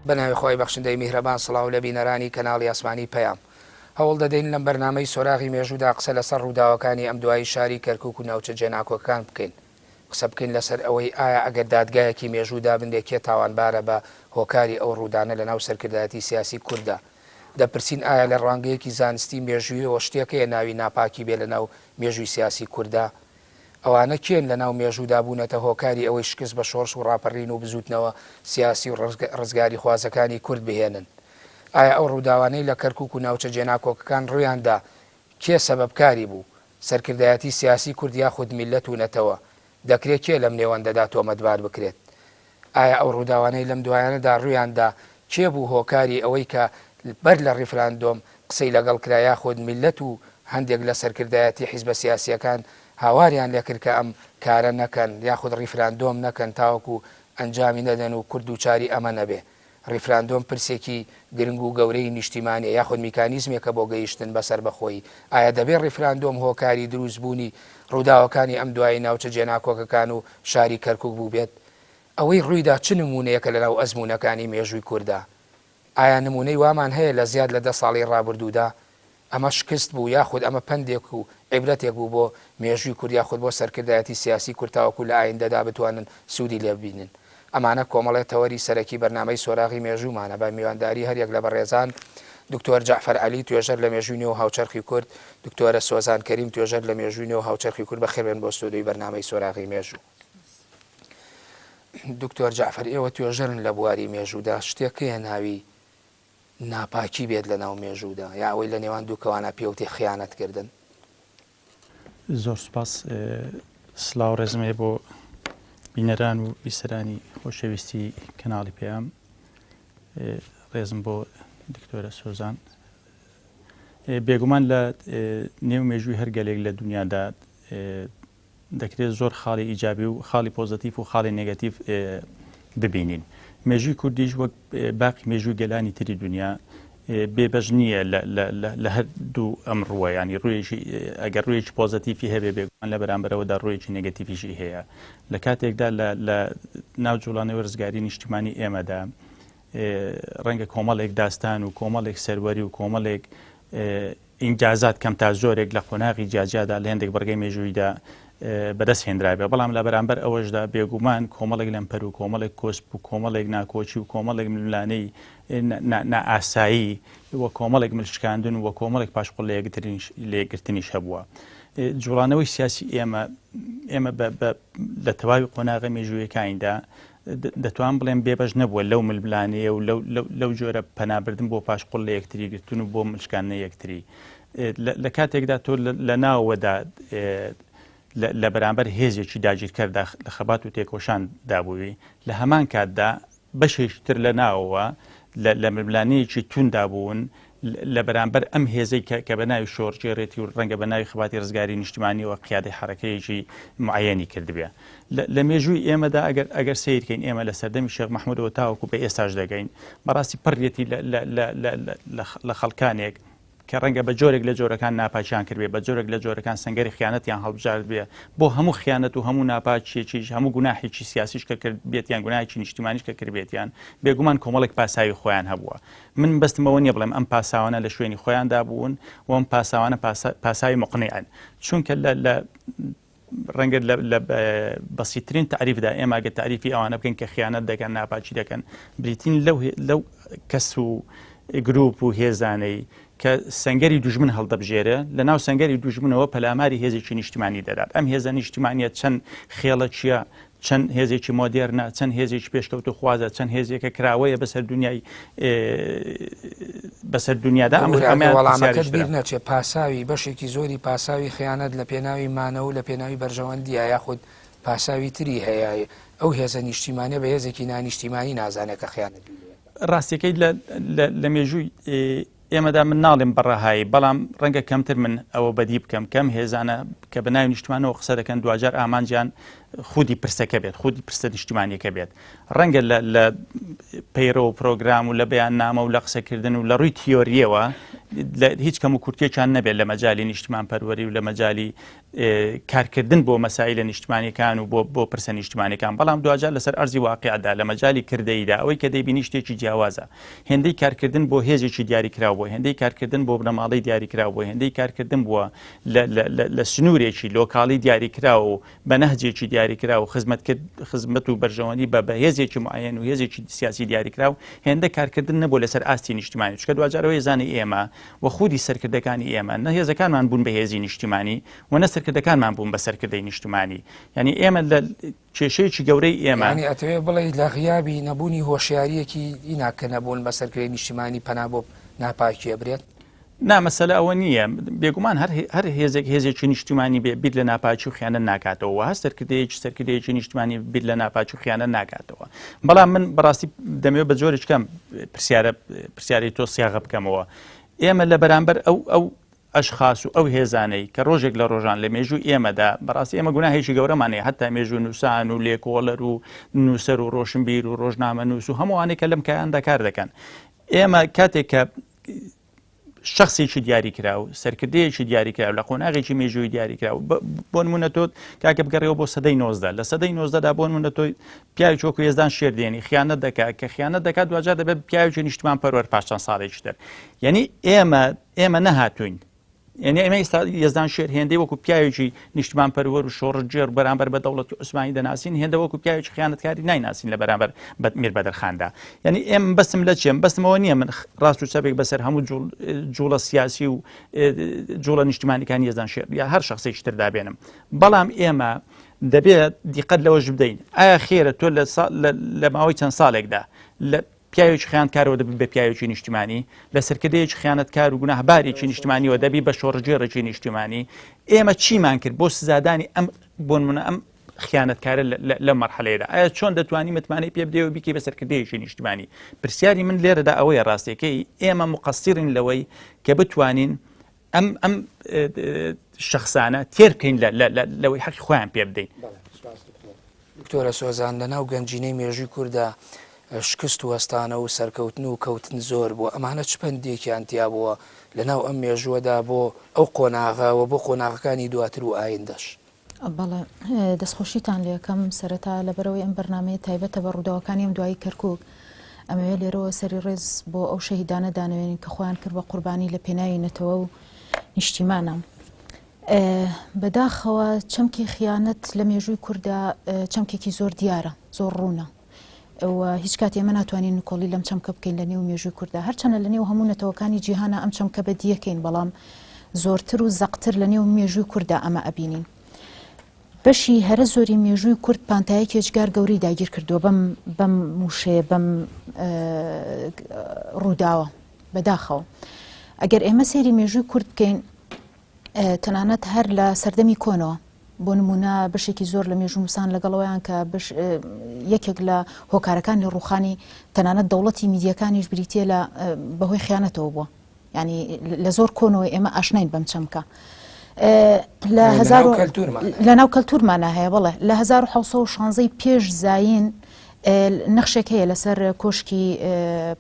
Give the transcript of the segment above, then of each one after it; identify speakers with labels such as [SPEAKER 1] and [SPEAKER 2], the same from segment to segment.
[SPEAKER 1] بەناوی خوای بەخشندەی میهرەبان سڵاو لە بینەرانی کەناڵی ئاسمانی پەیام. هەوڵ دەدەین لەم بەرنامەی سۆراغی مێژوودا قسە لەسەر ڕووداوەکانی ئەم دوایی شاری کەرکوک و ناوچە جێناکۆکەکان بکەین. قسە بکەین لەسەر ئەوەی ئایا ئەگەر دادگایەکی مێژوو دابنرێ کێ تاوانبارە بە هۆکاری ئەو ڕوودانە لەناو سەرکردایەتی سیاسی کورددا؟ دەپرسین ئایا لە ڕوانگەیەکی زانستی مێژوویەوە شتێک هەیە ناوی ناپاکی بێ لەناو مێژووی سیاسی کورددا؟ ئەوانە کێن لەناو مێژوودا بوونەتە هۆکاری ئەوەی شکست بە شۆڕش و ڕاپەڕین و بزووتنەوە سیاسی و ڕزگاریخوازەکانی کورد بهێنن؟ ئایا ئەو ڕووداوانەی لە کەرکوک و ناوچە جێناکۆکەکان ڕوویان دا کێ سەبەبکاری بوو؟ سەرکردایەتی سیاسی کورد یاخود میللەت و نەتەوە؟ دەکرێ کێ لەم نێوەندەدا تۆمەتبار بکرێت؟ ئایا ئەو ڕووداوانەی لەم دوایانەدا ڕوویان دا کێ بوو هۆکاری ئەوەی کە بەر لە ڕیفراندۆم قسەی لەگەڵ کرا یاخود میللەت و هەندێک لە سەرکردایەتی حیزبە سیاسییەکان هاواریان لێکرد کە ئەم کارە نەکەن یاخود ڕیفراندۆم نەکەن تاوەکو ئەنجامی نەدەن و کورد دووچاری ئەمە نەبێ؟ ڕیفراندۆم پرسێکی گرنگ و گەورەی نیشتیمانیە یاخود میکانیزمێکە بۆ گەیشتن بە سەربەخۆیی، ئایا دەبێ ڕیفراندۆم هۆکاری دروست بوونی ڕووداوەکانی ئەم دوایی ناوچە جێناکۆکەکان و شاری کەرکوک بووبێت؟ ئەوەی ڕوویدا چ نموونەیەکە لەناو ئەزموونەکانی مێژووی کوردا؟ ئایا نموونەی وامان هەیە لە زیاد لە دە ساڵی ڕابردوودا ئەمە شکست بوو یاخود ئەمە پەندێک و عیبرەتێک بوو بۆ مێژووی کورد یاخود بۆ سەرکردایەتی سیاسی کورد تاوەکو لە ئایندەدا بتوانن سوودی لێ ببینن؟ ئەمانە کۆمەڵێ تەوەری سەرەکی بەرنامەی سۆراغی مێژوومانە بە میوانداری هەریەک لە بەڕێزان دکتۆر جەعفەر عەلی توێژەر لە مێژووی نوێ و هاوچەرخی کورد، دکتۆرە سۆزان کەریم توێژەر لە مێژووی نوێ و هاوچەرخی کورد بەخێربێن بۆ ستۆدیۆی بەرنامەی سۆراغی مێژوو. دکتۆر جەعفەر ئێوە توێژەرن لە بواری مێژوودا شتێک هەیە ناوی ناپاکی بێت لە ناو مێژوودا یا ئەوەی لە نێوان دووکەوانە پێوتێ خیانەت کردن؟
[SPEAKER 2] زۆر سوپاس سلاو ڕێزم هەیە بۆ بینەران و بیسەرانی خۆشەویستی کەناڵی پەیام ڕێزم بۆ دکتۆرە سۆزان بێگومان لە نێو مێژووی هەر گەلێک لە دنیادا دەکرێت زۆر خاڵی ئیجابی و خاڵی پۆزەتیف و خاڵی نێگەتیڤ ببینین. مێژووی کوردیش وەک باقی مێژووی گەلانی تری دنیا بێبەش نییە لە هەر دوو ئەم ڕووە ینی ڕوویەکی ئەگەر ڕوویەکی پۆزەتیفی هەبێ بێگومان لە بەرامبەرەوەدا ڕوویەکی نێگەتیفیشی هەیە لە کاتێکدا لە ناو جوڵانەوەی ڕزگاری نیشتیمانی ئێمەدا ڕەنگە کۆمەڵێک داستان و کۆمەڵێک سەروەری و کۆمەڵێک ئینجازات کەم تا زۆرێک لە قۆناغی جیاجیادا لە هێندێک بڕگەی مێژوویدا بەدەست هێنرابێ، بەڵام لە بەرامبەر ئەوەشدا بێگومان کۆمەڵێک لەمپەر و کۆمەڵێک کۆسپ و کۆمەڵێک ناکۆکی و کۆمەڵێک ململانێی نائاسایی و کۆمەڵێک ملشکاندن و کۆمەڵێک پاشقول لەیەکگرتنیش هەبووە. جوڵانەوەی سیاسی ئێمە ئێمە لە تەواوی قۆناغە مێژوویەکانیدا دەتوانم بڵێم بێبەش نەبووە لەو ململانێیە و لەو جۆرە پەنابردن بۆ پاشقول لە یەکتری گرتن و بۆ ملشکاندنە یەکتری لە کاتێکدا تۆ لە ناوەدا لە بەرامبەر هێزێکی داگیرکەردا لە خەبات و تێکۆشان دابووی لە هەمان کاتدا بەشێکی تر لە ناوەوە لە ململانێیەکی توندا بوون لە بەرامبەر ئەم هێزەی کە کە بە ناوی شۆڕگێڕێتی و ڕەنگە بە ناوی خەباتی ڕزگاری نیشتمانیەوە قیادەی حەرەکەیەکی معەیەنی کردبێ لە مێژووی ئێمەدا ئەگەر ئەگەر سەیرکەین ئێمە لە سەردەمی شێخ مەحمودەوە تاوەکو بە ئێستاش دەگەین بەڕاستی پڕیەتی لە خەڵکانێک کە ڕەنگە بە جۆرێک لە جۆرەکان ناپاکیان کردبێ بە جۆرێک لە جۆرەکان سەنگەری خیانەتیان هەڵبژاردبێ بۆ هەموو خیانەت و هەموو ناپاکیەکیش هەموو گوناحێکی سیاسیش کە کردبێتیان گوناهێکی نیشتیمانیش کە کردبێتیان بێگومان کۆمەڵێک پاساوی خۆیان هەبووە من مەبەستم ئەوە نییە بڵێم ئەم پاساوانە لە شوێنی خۆیاندا بوون و ئەم پاساوانە پاساوی مقنیعن چونکە لە لە ڕەنگە لە بەسیترین تعریفدا ئێمە گە تعریفی ئەوانە بکەین کە خیانەت دەکەن ناپاکی دەکەن بریتین لەو لەو کەس و گروپ و هێزانەی کە سنگەری دوژمن هەڵدەبژێرێ لە ناو سنگەری دوژمنەوە پەلاماری هێزێکی نیشتمانی دەدات ئەم هێزە نیشتمانیە چەند خێڵەکیە چەند هێزێکی مۆدێرنە، چەند هێزێکی پێشکەوتوخوازە، چەند هێزێکە کراوەیە بەسەر دنیای بەسەر دنیادا ئەم
[SPEAKER 1] ئەمەیان وەڵامەکەت بیر نەچێ پاساوی بەشێکی زۆری پاساوی خیانەت لە پێناوی مانەوە و لە پێناوی بەرژەوەندیە یاخود پاساوی تری هەیە ئەو هێزە نیشتیمانە بە هێزێکی نانیشتیمانی نازانێت کە خیانەتی
[SPEAKER 2] ڕاستیەکەی لە مێژووی ئێمەدا من ناڵێم بە ڕەهایی، بەڵام ڕەنگە کەمتر من ئەوە بەدی بکەم کە ئەم هێزانە کە بە ناوی نیشتمانەوە قسە دەکەن دواجار ئامانجیان خودی پرسەکە بێت، خودی پرسە نیشتیمانیەکە بێت. ڕەنگە لە لە پەیڕەو و پرۆگرام و لە بەیاننامە و لە قسەکردن و لە ڕووی تیۆرییەوە هیچ کەم و کورتێکیان نەبێت لە مەجالی نیشتمان پەروەری و لە مەجالی کارکردن بۆ مەسایلە نیشتمانیەکان و بۆ بۆ پرسە نیشتمانەکان بەڵام دواجار لەسەر ئەرزی واقعدا لە مەجالی کردەیدا ئەوەی کە دەیبینی شتێکی جیاوازە هێندەی کارکردن بۆ هێزێکی دیاریکراو بۆ هێندەی کارکردن بۆ بنەماڵەی دیاریکراو بۆ هێندەی کارکردن بووە لە سنوورێکی لۆکاڵی دیاریکراو و بە نەهجێکی دیاریکراو خزمەت کرد خزمەت و بەرژەوەندی بە بە هێزێکی معەن و هێزێکی سیاسی دیاریکراو هێندە کارکردن نەبوو لەسەر ئاستی نیشتمانی چکە دواجار ئەو هێزانەی ئێمە و خودی سەرکردەکانی ئێمە نە هێزەکانمان بوون بە هێزی نیشتیمانی و نە سەرکردەکانمان بوون بە سەرکردەی نیشتمانی یعنی ئێمە لە کێشەیەکی گەورەی ئێمە
[SPEAKER 1] یانی ئەتەوێ بڵێی لە غیابی نەبوونی هۆشیارییەکی ئینا کە نەبوون بە سەرکردەی نیشتیمانی پەنا بۆ ناپاکی ئەبرێت؟
[SPEAKER 2] نا مەسەلە ئەوە نییە، بێگومان هەر هەر هێزێک هێزێکی نیشتیمانی بێ بیر لە ناپاکی و خیانەت ناکاتەوە و هەر سەرکردەیەکی سەرکردەیەکی نیشتمانی بیر لە ناپاکی و خیانەت ناکاتەوە بەڵام من بەڕاستی دەمەوێت بە جۆرێک کەم پرسیارە پرسیاری تۆ سیاغە بکەمەوە ئێمە لە بەرامبەر ئەو ئەو ئەشخاس و ئەو هێزانەی کە ڕۆژێک لە ڕۆژان لە مێژووی ئێمەدا بەڕاستی ئێمە گوناهێکی گەورەمان هەیە هەتا مێژوو نووسان و لێکۆڵەر و نووسەر و ڕۆشنبیر و ڕۆژنامە نووس و هەمووانێک کە لەم کایاندا کار دەکەن ئێمە کاتێک کە شخصێکی دیاریکراو سەرکردەیەکی دیاریکراو لە قۆناغێکی مێژووی دیاریکراو بۆ نمونە تۆ کاکە بگەڕێەوە بۆ سەدەی 19 لە سەدەی 19دا بۆ نمونە تۆ پیاوێکی وەکو یەزدان شێر دێنی خیانەت دەکات کە خیانەت دەکات دواجار دەبێت پیاوێکی نیشتمان پەروەر پاش چەند ساڵێکی تر یعنی ئێمە ئێمە نەهاتوین یعنی ئێمە ئێستا یەزدان شێر هێندەی وەکو پیاوێکی نیشتمان پەروەر و شۆڕشگێڕ بەرامبەر بە دەوڵەتی عوسمانی دەناسین هێندە وەکو پیاوێکی خیانەتکاری نایناسین لە بەرامبەر بە میر بەدرخاندا یعنی ئێم بەسم لە چێم بەسمەوە نییە من ڕاست و چەپێک بەسەر هەموو جوڵە سیاسی و جوڵە نیشتمانەکانی یەزدان شێر یا هەر شخصێکی تردا بێنم بەڵام ئێمە دەبێت دیقەت لەوەش بدەین ئایا خێرە تۆ لە ماوەی چەند ساڵێکدا لە پیاوێکی خیانەتکارەوە دەبی بە پیاوێکی نیشتیمانی، لە سەرکردەیەکی خیانەتکار و گوناهبارێکی نیشتیمانیەوە دەبی بە شۆڕشگێڕێکی نیشتیمانی. ئێمە چیمان کرد بۆ سزادانی ئەم بۆ نمونە ئەم خیانەتکارە لەم مەرحەلەیەدا؟ ئایا چۆن دەتوانی متمانەی پێ بدەی و بیکەی بە سەرکردەیەکی نیشتیمانی؟ پرسیاری من لێرەدا ئەوەیە ڕاستیەکەی ئێمە مقەسیرین لەوەی کە بتوانین ئەم ئەم شخصانە تێر بکەین لەوەی حەقی خۆیان پێ بدەین.
[SPEAKER 1] دکتۆرە سۆزان لەناو گەنجینەی مێژووی کوردا شکست و هەستانە و سەرکەوتن و کەوتن زۆر بووە ئەمانە چ پەندێکیان تیا بووە لەناو ئەم مێژووەدا بۆ ئەو قۆناغە و بۆ قۆناغەکانی دواتر و ئایندەش؟
[SPEAKER 3] بەڵێ دەستخۆشیتان لێکەم سەرەتا لەبەرئەوەی ئەم بەرنامەیە تایبەتە بە ڕووداوەکانی ئەم دوایی کەرکوک ئەمەوێ لێرەوە سەری ڕێز بۆ ئەو شەهیدانە دانەوێنین کە خۆیان کرد بە قوربانی لە پێناوی نەتەوە و نیشتیمانە. بەداخەوە چەمکی خیانەت لە مێژووی کووردا چەمکێکی زۆر دیارە زۆر ڕوونە و هیچ کات ئێمە ناتوانین نکۆڵی لەم چەمکە بکەین لە نێو مێژووی کووردا هەرچەنە لە نێو هەموو نەتەوەکانی جیهانە ئەم چەمکە بەدیەکەین بەڵام زۆرتر و زەقتر لە نێو مێژووی کووردا ئەمە ئەبینین. بەشی هەرە زۆری مێژووی کورد پانتایەکی ئێجگار گەورەی داگیر کردووە بەم بەم وشەیە بەم ڕووداوە بەداخەوە ئەگەر ئێمە سەیری مێژووی کورد بکەین تەنانەت هەر لە سەردەمی کۆنەوە بۆ نمونە بەشێکی زۆر لە مێژوونووسان لەگەڵەوەیان کە یەکێک لە هۆکارەکانی ڕوخانی تەنانەت دەوڵەتی میدیەکانیش بریتە لە بەهۆی خیانەتەوە بووە ینی لە زۆر کۆنەوە ئێمە ئاشناین بەم چەمکە لە هزار لە ناو کەلتورمانە هەیە بڵێ لە 1916 پێش زین نەخشێک هەیە لەسەر کۆشکی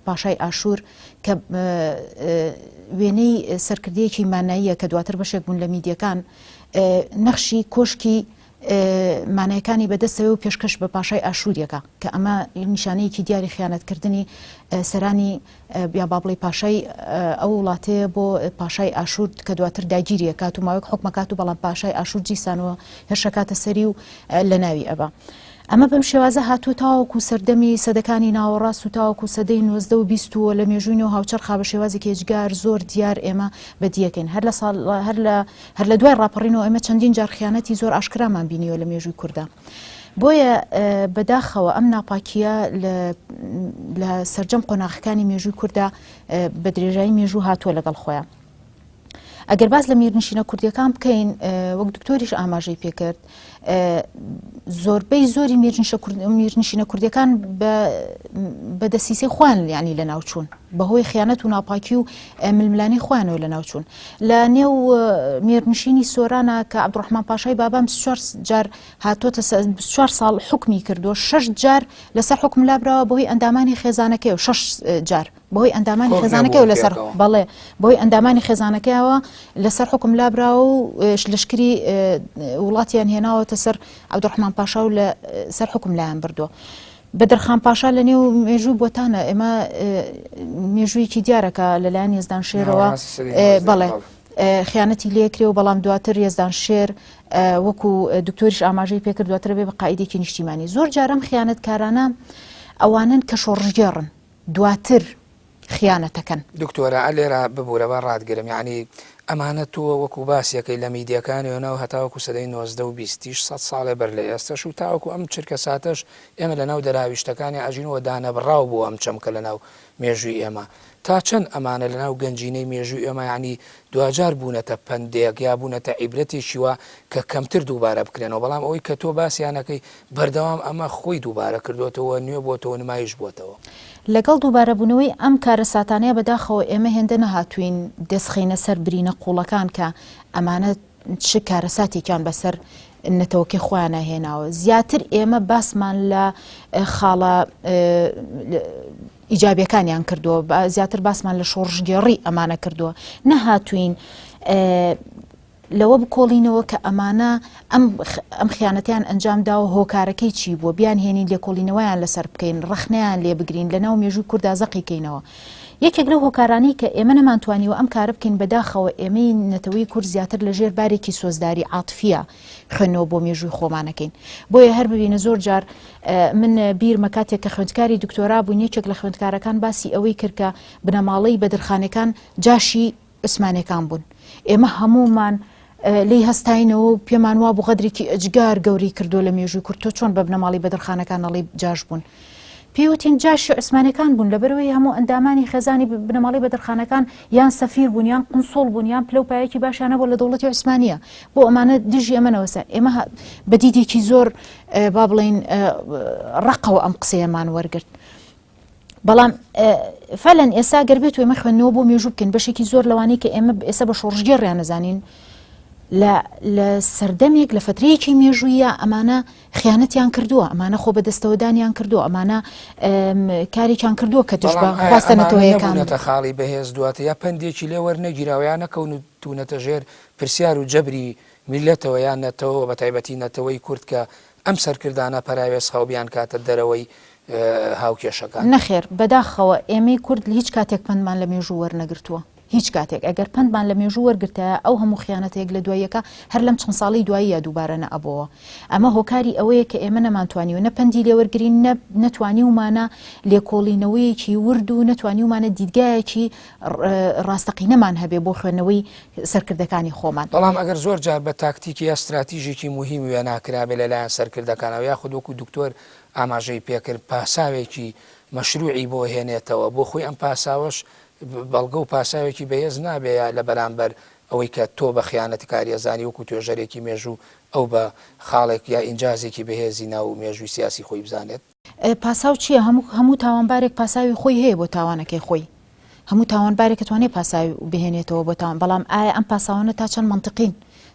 [SPEAKER 3] پاشای ئاشوور کە وێنەی سەرکردەیەکی ماناییە کە دواتر بەشێک بوون لە میدیەکان نەخشی کۆشکی مانایەکانی بەدەستەوە و پێشکەش بە پاشای ئاشووریەکە کە ئەمە نیشانەیەکی دیاری خیانەتکردنی سەرانی یا با بڵێی پاشای ئەو وڵاتەیە بۆ پاشای ئاشوور کە دواتر داگیری ئەکات و ماوەیەک حوکمەکات و بەڵام پاشای ئاشوور دیسانەوە هێرشەکاتە سەری و لەناوی ئەبا. ئەمە بەم شێوازە هاتووە تاوەکو سەردەمی سەدەکانی ناوەڕاست و تاوەکو سەدەی 19 و 20 و لە مێژووی نێو هاوچەرخا بە شێوازێکی ئێجگار زۆر دیار ئێمە بەدیەکەین هەر لە ساڵ هەر لە هەر لە دوای ڕاپەڕینەوە ئێمە چەندین جار خیانەتی زۆر ئاشکرامان بینیوە لە مێژووی کوردا. بۆیە بەداخەوە ئەم ناپاکییە لە سەرجەم قۆناغەکانی مێژووی کووردا بە درێژایی مێژوو هاتووە لەگەڵ خۆیان. ئەگەر باس لە میرنشینە کوردیەکان بکەین وەک دکتۆریش ئاماژەی پێکرد زۆربەی زۆری میرنشینە کوردیەکان بە بە دەسیسەی خۆیان یانی لەناوچوون بەهۆی خیانەت و ناپاکی و ململانێی خۆیانەوە لەناوچوون لە نێو میرنشینی سۆرانە کە عەبدوڕەحمان پاشای بابام 24 جار هاتۆتە 24 ساڵ حکمی کردووە شش جار لەسەر حکم لابراوە بەهۆی ئەندامانی خێزانەکەی و شش جار بەهۆی ئەندامانی خێزانەکەی لەسەر بەڵێ بەهۆی ئەندامانی خێزانەکەیەوە لەسەر حکم لابراوە و لەشکری وڵاتیان هێناوەتە سەر عەبدوڕەحمان پاشا و لە سەر حکم لایان بردووە. بەدرخان پاشا لە نێو مێژووی بۆتانە ئێمە مێژوویەکی دیارە کە لەلایەن یەزدان شێرەوە بەڵێ خیانەتی لێکرێ و بەڵام دواتر یەزدان شێر وەکو دکتۆریش ئاماژەی پێکرد دواتر بێ بە قائیدێکی نیشتیمانی زۆر جارم خیانەتکارانە ئەوانن کە شۆڕشگێڕن دواتر خیانەتەکەن.
[SPEAKER 1] دکتۆرە ئە لێرە ببورە با ڕاتگرم یەعنی ئەمانە تۆ وەکو باسیەکەی لە میدیەکانەوە ناو هەتاوەکو سەدەی 19 و بیستیش سەد ساڵێ بەر لە ئێستەش و تاوەکو ئەم چرکە ساتەش ئێمە لە ناو دەراویشتەکانی ئەژین و دانەبڕاو بوو ئەم چەمکە لە ناو مێژووی ئێمە تا چەند ئەمانە لە ناو گەنجینەی مێژووی ئێمە یەعنی دواجار بوونەتە پەندێک یا بوونەتە عیبرەتێکی وا کە کەمتر دووبارە بکرێنەوە بەڵام ئەوەی کە تۆ باسیانەکەی بەردەوام ئەمە خۆی دووبارە کردۆتەوە نوێ بۆتەوە نمایش بۆتەوە.
[SPEAKER 3] لەگەڵ دووبارەبوونەوەی ئەم کارەساتانەیە بەداخەوە ئێمە هێندە نەهاتووین دەست خەینە سەر برینە قووڵەکان کە ئەمانە چ کارەساتێکیان بەسەر نەتەوەکەی خۆیانە هێناوە زیاتر ئێمە باسمان لە خاڵە ئیجابیەکانیان کردووە زیاتر باسمان لە شۆڕشگێڕی ئەمانە کردووە نەهاتوین لەوە بکۆڵینەوە کە ئەمانە ئەم ئەم خیانەتیان ئەنجام داوە هۆکارەکەی چی بووە بیان هێنین لێکۆڵینەوەیان لەسەر بکەین ڕەخنەیان لێ بگرین لەناو مێژووی کوردا زەقی کەینەوە یەکێک لەو هۆکارانەی کە ئێمە نەمانتوانیوە ئەم کارە بکەین بەداخەوە ئێمەی نەتەوەی کورد زیاتر لە ژێر بارێکی سۆزداری عاتفیە خوێندنەوە بۆ مێژووی خۆمانەکەین بۆیە هەر ببینە زۆر جار من بیرمە کاتێک کە خوێندکاری دکتۆرا بووین یەکێک لە خوێندکارەکان باسی ئەوەی کرد کە بنەماڵەی بەدرخانەکان جاشی عوسمانیەکان بوون ئێمە هەموومان لێی هەستاینەوە و پێمان وابوو غەدرێکی ئەجگار گەورەی کردووە لە مێژووی کورد تۆ چۆن بە بنەماڵی بەدرخانەکان ئەڵێی جاش بوون پێی وتین جاشی عوسمانیەکان بوون لەبەرئەوەی هەموو ئەندامانی خێزانی بنەماڵەی بەدرخانەکان یان سەفیر بوون یان قونسوڵ بوون یان پلە و پایەکی باشیان هەبوو لە دەوڵەتی عوسمانیە بۆ ئەمانە دژی ئەمە نەوەستا ئێمە بە دیدێکی زۆر با بڵێین ڕەقەوە ئەم قسەیەمان وەرگرت بەڵام فعلەن ئێستا گەر بێت ئێمە خوێندنەوە بۆ مێژوو بکەین بەشێکی زۆر لەوانەی کە ئێمە ئێستا بە شۆڕشگێڕیان نەزانین لە لە سەردەمێک لە فترەیەکی مێژوویە ئەمانە خیانەتیان کردووە ئەمانە خۆ بەدەستەوەدانیان کردووە ئەمانە کارێکیان کردووە کە دژ بە خواستە نەتەوەیەکان
[SPEAKER 1] خاڵی بەهێز دواتە یا پەندێکی لێ وەرنەگیراوە یا نەکەون و تونەتە ژێر پرسیار و جەبری میللەتەوە یان نەتەوەوە بەتایبەتی نەتەوەی کورد کە ئەم سەرکردانە پەراوێزخاو بیانکاتە دەرەوەی هاوکێشەکان.
[SPEAKER 3] نەخێر، بەداخەوە ئێمەی کورد هیچ کاتێک پەندمان لە مێژوو وەرنەگرتووە. هیچ کاتێک. ئەگەر پەندمان لە مێژوو وەرگرتایە ئەو هەموو خیانەتە یەک لە دوای یەکە هەر لەم چەند ساڵەی دواییە دووبارە نەئەبۆوە. ئەمە هۆکاری ئەوەیە کە ئێمە نەمانتوانیوە نە پەندی لێ وەرگرین نە نەتوانیومانە لێکۆڵینەوەیەکی ورد و نەتوانیومانە دیدگایەکی ڕاستەقینەمان هەبێ بۆ خوێندنەوەی سەرکردەکانی خۆمان.
[SPEAKER 1] بەڵام ئەگەر زۆر جار بە تاکتیکی یا ستراتیژێکی موهیم وێنا کرابێ لە لایەن سەرکردەکانەوە یاخود وەکو دکتۆر ئاماژەی پێکرد پاساوێکی مەشروعی بۆ هێنێتەوە بۆ خۆی ئەم پاساوەش بەڵگە و پاساوێکی بەهێز نابێ یا لە بەرامبەر ئەوەی کە تۆ بە خیانەتکاری ئەزانی وەکو توێژەرێکی مێژوو ئەو بە خاڵێک یا ئینجازێکی بەهێزی ناو مێژووی سیاسی خۆی بزانێت.
[SPEAKER 3] پاساو چییە؟ هەموو هەموو تاوانبارێک پاساوی خۆی هەیە بۆ تاوانەکەی خۆی. هەموو تاوانبارێک ئەتوانێ پاساو بهێنێتەوە بۆ تاوان، بەڵام ئایا ئەم پاساوانە تا چەند مەنتقین؟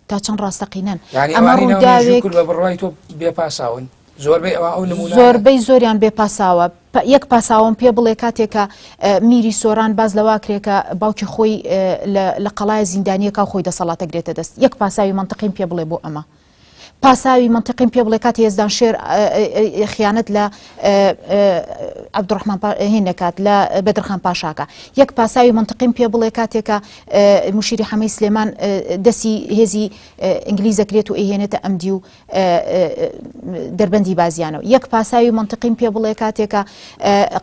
[SPEAKER 3] تا چەند ڕاستەقینەن؟
[SPEAKER 1] یانی
[SPEAKER 3] ئەمە
[SPEAKER 1] ئەوانەی ناو مێژووی
[SPEAKER 3] ڕووداوێک
[SPEAKER 1] کورد بە بڕوای تۆ بێ پاساون؟ زۆربەی ئەوان ئەو نموونانە.
[SPEAKER 3] زۆربەی زۆریان بێ پاساوە. یەک پاساوم پێ بڵێ کاتێک کە میری سۆران باس لەوە کرێ کە باوکی خۆی لە قەڵایە زیندانییەکە خۆی دەسەڵات ئەگرێتە دەست. یەک پاساوی مەنتقیم پێ بڵێ بۆ ئەمە. پاساوی مەنتقیم پێ بڵێ کاتێ یەزدان شێر خیانەت لە عەبدوڕەحمان هین دەکات لە بەدرخان پاشاکە یەک پاساوی مەنتقیم پێ بڵێ کاتێکە مشیری حەمەی سلێمان دەسی هێزی ئینگلیز دەکرێت و ئەیهێنێتە ئەمدی و دەربەندی بازیانەوە یەک پاساوی مەنتقیم پێ بڵێ کاتێکە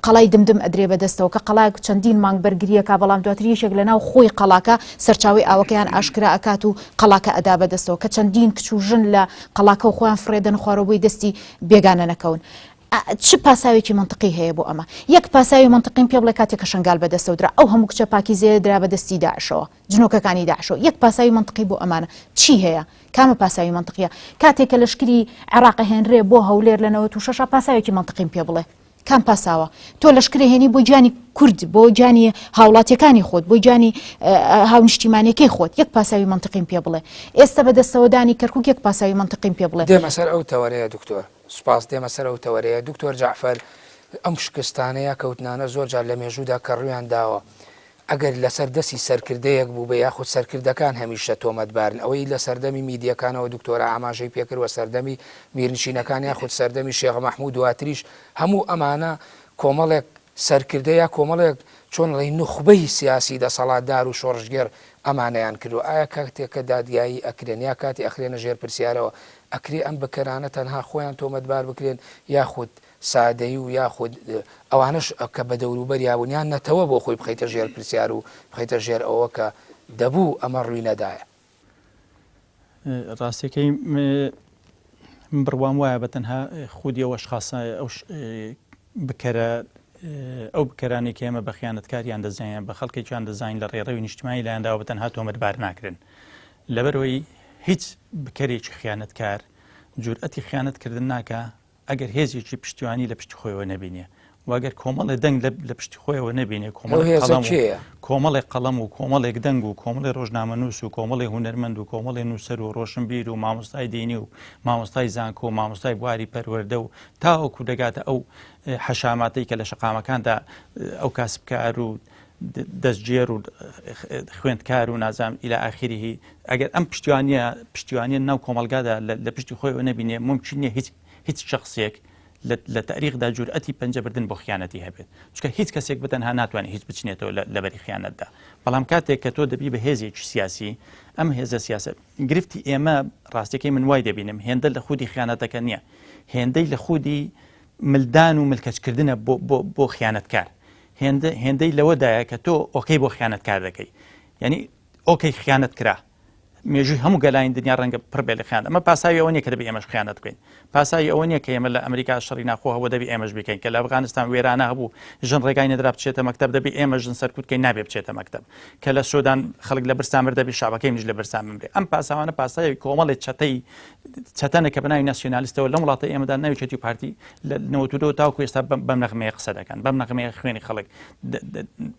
[SPEAKER 3] قەڵای دمدم ئەدرێ بەدەستەوە کە قەڵایەک چەندین مانگ بەرگریەکە بەڵام دواتر یەکێک لە ناو خۆی قەڵاکە سەرچاوی ئاوەکەیان ئاشکرا ئەکات و قەڵاکە ئەدا بەدەستەوە کە چەندین کچ و ژن لە قەڵاکەو خۆیان فڕێ دەن خوارەوە بۆی دەستی بێگانە نەکەون. چ پاساوێکی مەنتقی هەیە بۆ ئەمە؟ یەک پاساوی مەنتقیم پێ بڵێ کاتێک کە شەنگال بەدەستەوە درا ئەو هەموو کچە پاکیزەیە درا بە دەستی داعشەوە جنۆکەکانی داعشەوە یەک پاساوی مەنتقی بۆ ئەمانە چی هەیە؟ کامە پاساوی مەنتقیە؟ کاتێک کە لەشکری عێراق ئەهێنرێ بۆ هەولێر لە 96 پاساوێکی مەنتقیم پێ بڵێ. کام پاساوە؟ تۆ لەشکرە هێنی بۆ گیانی کورد بۆ گیانی هاوڵاتیەکانی خۆت بۆ گیانی هاونیشتیمانەکەی خۆت یەک پاساوی منطقیم پێ بڵێ ئێستا بە دەستەوەدانی کەرکک یەک پاساوی منطقیم پێ بڵێ.
[SPEAKER 1] دێمە سەر ئەو تەوەرەیە دکتۆر. سوپاس دێمە سەر ئەو تەوەرەیە دکتۆر جەعفەر ئەم شکستانە یا کەوتنانە زۆر جار لە مێژوودا کە ڕوویان داوە ئەگەر لەسەر دەستی سەرکردەیەک بووبێ یاخود سەرکردەکان هەمیشە تۆمەتبارن ئەوەی لە سەردەمی میدیەکانەوە دکتۆرە ئاماژەی پێکرد وە سەردەمی میرنشینەکان یاخود سەردەمی شێخ مەحمود دواتریش هەموو ئەمانە کۆمەڵێک سەرکردە یا کۆمەڵێک چۆن ڵێی نوخبەی سیاسی دەسەڵاتدار و شۆڕشگێڕ ئەمانەیان کردوە ئایا کاتێک کە دادگایی ئەکرێن یا کاتی ئەخرێنە ژێر پرسیارەوە ئەکرێ ئەم بکەرانە تەنها خۆیان تۆمەتبار بکرێن یاخود سادەیی و یاخود ئەوانەش کە بە دەوروبەریا بوون یان نەتەوە بۆ خۆی بخەیتە ژێر پرسیار و بخەیتە ژێر ئەوە کە دەبوو ئەمە ڕووی نەدایە.
[SPEAKER 2] ڕاستیەکەی من بڕوام وایە بە تەنها خودی ئەو ئەشخاصە ئەو بکەرە ئەو بکەرانی کە ئێمە بە خیانەتکاریان دەزانین بە خەڵکێکیان دەزانین لە ڕێڕەوی نیشتمانی لایەنداوە بە تەنها تۆمەتبار ناکرن لەبەرەوەی هیچ بکەرێکی خیانەتکار جورئەتی خیانەتکردن ناکە ئەگەر هێزێکی پشتیوانی لە پشتی خۆیەوە نەبینێ و ئەگەر کۆمەڵێ دەنگ لە پشتی خۆیەوە نەبینێ کۆمەڵێ قەڵەم و کۆمەڵێک دەنگ و کۆمەڵی ڕۆژنامەنووس و کۆمەڵی هونەرمەند و کۆمەڵی نووسەر و ڕۆشنبیر و مامۆستای دینی و مامۆستای زانکۆ و مامۆستای بواری پەروەردە و تاوەکو دەگاتە ئەو حەشاماتەی کە لە شەقامەکاندا ئەو کاسبکار و دەستگێر و خوێندکار و نازام ئیلا ئاخیریهی ئەگەر ئەم پشتیوانیە پشتیوانیە ناو کۆمەلگادا لە پشتی خۆیەوە نەبینێ ممکن نیە هیچ هیچ شخصێک لە تاریخدا جورئەتی پەنجەبردن بۆ خیانەتی هەبێت چونکە هیچ کەسێک بەتەنها ناتوانێت هیچ بچنێتەوە لەبەری خیانەتدا بەڵام کاتێک کە تۆ دەبی بە هێزێکی سیاسی ئەم هێزە سیاسە گرفتی ئێمە ڕاستەکەی من وای دەبینم هێندە لە خودی خیانەتەکە نییە هێندەی لە خودی ملدان و ملکەچکردنە بۆ بۆ بۆ خیانەتکار هێندە هێندەی لەوەدایە کە تۆ okay بۆ خیانەتکار دەکەی یعنی okay خیانەت کرا مێژووی هەموو گەلانی دنیا ڕەنگە پڕ بێ لە خیانەت ئەمە پاساوی ئەوە نییە کە دەبێ ئێمەش خیانەت بکەین پاساوی ئەوە نییە کە ئێمە لە ئەمریکا شەڕی ناخۆ هەبوو دەبێ ئێمەش بکەین کە لە ئەفغانستان وێرانە هەبوو ژن ڕێگای نەدرا بچێتە مەکتەب دەبێ ئێمە ژن سەرکوت کەین نابێ بچێتە مەکتەب کە لە سۆدان خەڵک لە برسا مرد دەبێ شعبەکەی منیش لە برسا بمرێ ئەم پاساوانە پاساوی کۆمەڵی چەتەی چەتەنە کە بەناوی ناسیۆنالیستەوە لەم وڵاتە ئێمەدا ناوی چەتی و پارتی لە 92 تاوکو ئێستا بەم نەغمەیە قسە دەکەن بەم نەغمەیە خوێنی خەڵک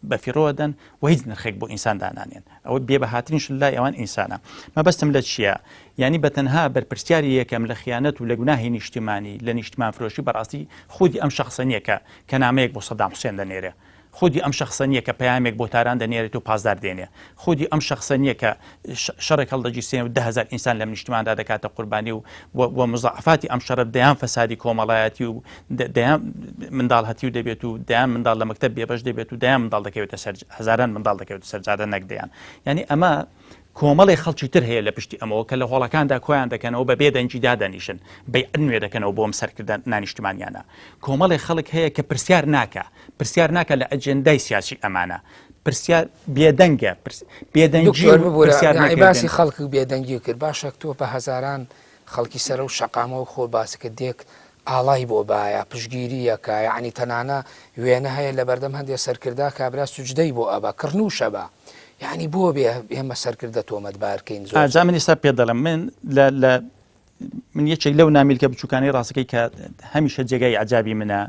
[SPEAKER 2] بەفیڕۆ دەن و هیچ نرخێک بۆ ئینسان دانانێن ئەوە بێبەهاترین شت لای ئەوان ئینسانە مەبەستم لە چییە یعنی بە تەنها بەرپرسیاری یەکەم لە خیانەت و لە گوناهی نیشتیمانی لە نیشتمان فرۆشی بەڕاستی خودی ئەم شخصە نییە کە کە نامەیەک بۆ سەدام حوسێن دەنێرێ خودی ئەم شەخسە نییە کە پەیامێک بۆ تاران دەنێرێت و پاسدار دێنێ. خودی ئەم شەخسە نییە کە شەڕێک هەڵدەگیرسێنێ و 10,000 ئینسان لەم نیشتماندا دەکاتە قوربانی و و مزاعفاتی ئەم شەڕە دەیان فەسادی کۆمەڵایەتی و دەیان منداڵ هەتیو دەبێت و دەیان منداڵ لە مەکتەب بێبەش دەبێت و دەیان منداڵ دەکەوێتە سەر هەزاران منداڵ دەکەوێتە سەر جادە نەک دەیان. یعنی ئەمە کۆمەڵێ خەڵکی تر هەیە لە پشتی ئەمەوە کە لە هۆڵەکاندا کۆیان دەکەنەوە بە بێدەنگی دادەنیشن بەیعەت نوێ دەکەنەوە بۆ ئەم سەرکردە نانیشتمانیانە. کۆمەڵێ خەڵک هەیە کە پرسیار ناکا پرسیار ناکا لە ئەجێندای سیاسی ئەمانە پرسیار بێدەنگە بێدەنگی
[SPEAKER 1] دکتۆر ببورە پرسیار یعنی باسی نەکردن خەڵک و بێدەنگی کرد باشە تۆ بە هەزاران خەڵکی سەرە و شەقامە و خۆ باسی کرد دێک ئاڵای بۆ بایە پشگیری یەکە یعنی تەنانە وێنە هەیە لەبەردەم هەندێ سەرکردە کابرا سوجدەی بۆ ئەبا کڕنوشە بە یعنی بۆ بێ ئێمە سەرکردە تۆمەتبار کەین زۆر
[SPEAKER 2] جا من ئێستا پێت دەڵێم من لە لە من یەکێک لەو نامیلکە بچووکانەی ڕاستەکەی کە هەمیشە جێگای عجابی منە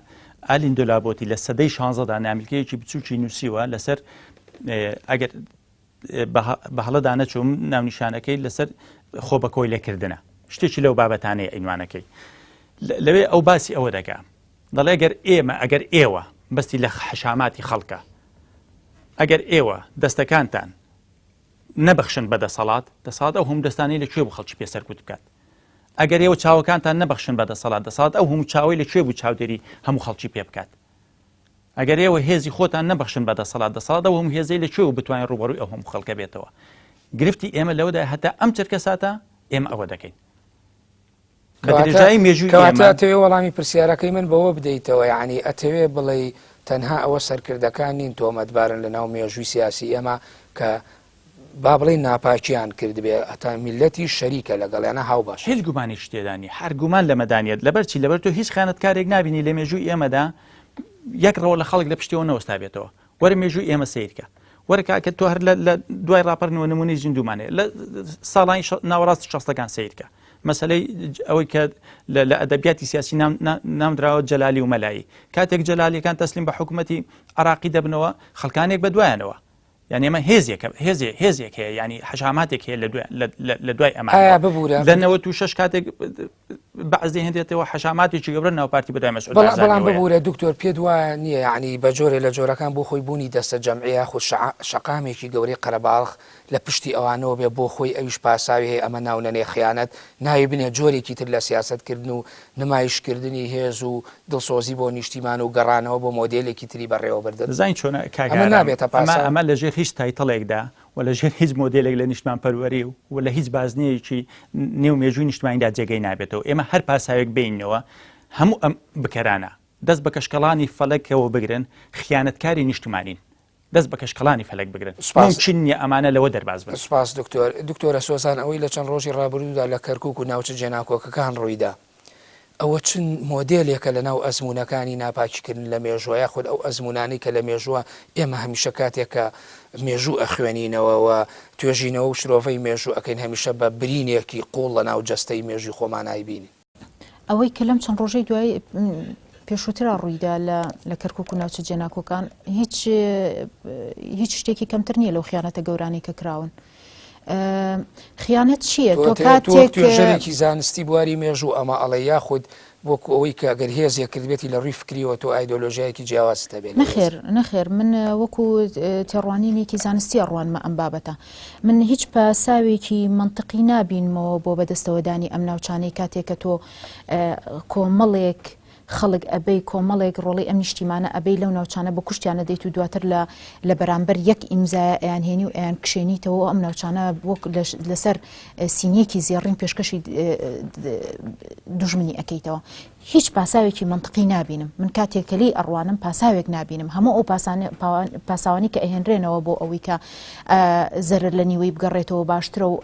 [SPEAKER 2] ئالین دۆلابۆتی لە سەدەی شانزەدا نامیلکەیەکی بچووکی نووسیوە لەسەر ئەگەر بە هەڵەدا نەچوم ناونیشانەکەی لەسەر خۆ بە کۆیلەکردنە شتێکی لەو بابەتانەیە عینوانەکەی لەوێ ئەو باسی ئەوە دەکا دەڵێ گەر ئێمە ئەگەر ئێوە بەستی لە حەشاماتی خەڵکە ئەگەر ئێوە دەستەکانتان نەبەخشن بە دەسەڵات، دەسەڵات ئەو هەموو دەستانەی لە کوێ بوو خەڵکی پێ سەرکوت بکات؟ ئەگەر ئێوە چاوەکانتان نەبەخشن بە دەسەڵات، دەسەڵات ئەو هەموو چاوەی لە کوێ بوو چاودێری هەموو خەڵکی پێ بکات؟ ئەگەر ئێوە هێزی خۆتان نەبەخشن بە دەسەڵات، دەسەڵات ئەو هەموو هێزەی لە کوێ بوو بتوانێت ڕووبەڕووی ئەو هەموو خەڵکە بێتەوە؟ گرفتی ئێمە لەوەدایە هەتا ئەم چرکەساتە ئێمە ئەوە دەکەین. بە درێژایی مێژووی
[SPEAKER 1] کەواتە ئەتەوێ وەڵامی پرسیارەکەی من بەوە بدەیتەوە یعنی ئەتەوێ بڵێی تەنها ئەوە سەرکردەکان نین تۆمەتبارن لە ناو مێژووی سیاسی ئێمە کە با بڵێین ناپاکیان کردبێ هەتا میلەتی شەریکە لەگەڵیانە هاوبەش.
[SPEAKER 2] هیچ گومانێکی تێدا نییە هەر گومان لەمەدا نییە لەبەر چی لەبەر تۆ هیچ خیانەتکارێک نابینی لە مێژووی ئێمەدا یەک ڕەوە لە خەڵک لە پشتیەوە نەوەستابێتەوە وەرە مێژووی ئێمە سەیرکە وەرە کاکە تۆ هەر لە دوای ڕاپەڕینەوە نمونەی زیندوومان هەیە لە ساڵانی ناوەڕاستی شەستەکان سەیرکە. مەسەلەی ئەوەی کە لە ئەدەبیاتی سیاسی نامدراوە جەلالی و مەلایی کاتێک جەلالیەکان تەسلیم بە حکوومەتی عراقی دەبنەوە خەڵکانێک بە دوایانەوە یعنی ئەمە هێزێکە هێزێ هێزێک هەیە ینی حەشاماتێک هەیە لە دوای ئەمە
[SPEAKER 1] ببوورە
[SPEAKER 2] لە 96 کاتێک بەعس دەهێنرێتەوە حەشاماتێکی گەورە ناو پارتی بەدوای مەسعود
[SPEAKER 1] بەڵام
[SPEAKER 2] بارزانیەوەیە.
[SPEAKER 1] ببورە دکتۆر پێت وایە نییە یەعنی بە جۆرێ لە جۆرەکان بۆ خۆی بوونی دەستە جەمعی یاخود شەقامێکی گەورەی قەرەباڵغ لە پشتی ئەوانەوە بێ بۆ خۆی ئەویش پاساوی هەیە ئەمە ناو نەنێ خیانەت ناوی بنێ جۆرێکی تر لە سیاسەت کردن و نمایش کردنی هێز و دڵسۆزی بۆ نیشتیمان و گەڕانەوە بۆ مۆدێلێکی تری بەڕێوەبردن
[SPEAKER 2] دەزانی چۆنە کاک
[SPEAKER 1] ئەمە
[SPEAKER 2] ئارام
[SPEAKER 1] نابێتە
[SPEAKER 2] ئەمە
[SPEAKER 1] پاساو؟
[SPEAKER 2] ئەمە لە ژێر هیچ title ێکدا و لە ژێر هیچ مۆدێلێک لە نیشتمانپەروەری و لە هیچ بازنەیەکی نێو مێژووی نیشتمانیدا جێگەی نابێتەوە. ئێمە هەر پاساوێک بێینەوە هەموو ئەم بکەرانە دەست بە کەشکەڵانی فەلەکەوە بگرن خیانەتکاری نیشتمانین. دەست بە کەشکەڵانی فەلەک بگرن.
[SPEAKER 1] سوپاس.
[SPEAKER 2] مومکین نییە ئەمانە لەوە دەرباز بن.
[SPEAKER 1] سوپاس دکتۆر. دکتۆرە سۆزان ئەوەی لە چەند ڕۆژی ڕابردوودا لە کەرکوک و ناوچە جێناکۆکەکان ڕوویدا، ئەوە چ مۆدێلێکە لەناو ئەزموونەکانی ناپاکیکردن لە مێژووە یاخود ئەو ئەزموونانەی کە لە مێژووە ئێمە هەمیشە کاتێک کە مێژوو ئەخوێنینەوە و توێژینەوە و شرۆڤەی مێژوو ئەکەین هەمیشە بە برینێکی قووڵ لەناو جەستەی مێژووی خۆمان ئایبینین.
[SPEAKER 3] ئەوەی کە لەم چەند ڕۆژەی دوای پێشووترا ڕوویدا لە لە کەرکوک و ناوچە جێناکۆکان هیچ هیچ شتێکی کەمتر نییە لەو خیانەتە گەورانەی کە کراون. خیانەت چییە؟ تۆ کاتێک
[SPEAKER 1] توێژەرێکی زانستی بواری مێژوو ئەمە ئەڵێ یاخود وەکو ئەوەی کە گەر هێزێک کردبێتی لە ڕووی فکریەوە تۆ ئایدۆلۆژیایەکی جیاوازت هەبێت
[SPEAKER 3] نەخێر نەخێر من وەکو تێڕوانینێکی زانستی ئەڕوانمە ئەم بابەتە من هیچ پاساوێکی مەنتقی نابینمەوە بۆ بەدەستەوەدانی ئەم ناوچانەی کاتێک کە تۆ کۆمەڵێک خەڵک ئەبەی کۆمەڵێک ڕۆڵەی ئەم نیشتیمانە ئەبەی لەو ناوچانە بە کوشتیان ئەدەیت و دواتر لە لە بەرامبەر یەک ئیمزایە ئەیانهێنی و ئەیان کشێنیتەوە و ئەم ناوچانە وەک لەسەر سینیەکی زێڕین پێشکەشی دوژمنی ئەکەیتەوە. هیچ پاساوێکی مەنتقی نابینم من کاتێک کە لێی ئەڕوانم پاساوێک نابینم هەموو ئەو پاساوانی کە ئەهێنرێنەوە بۆ ئەوەی کە زەرەر لە نیوەی بگەڕێتەوە باشترە و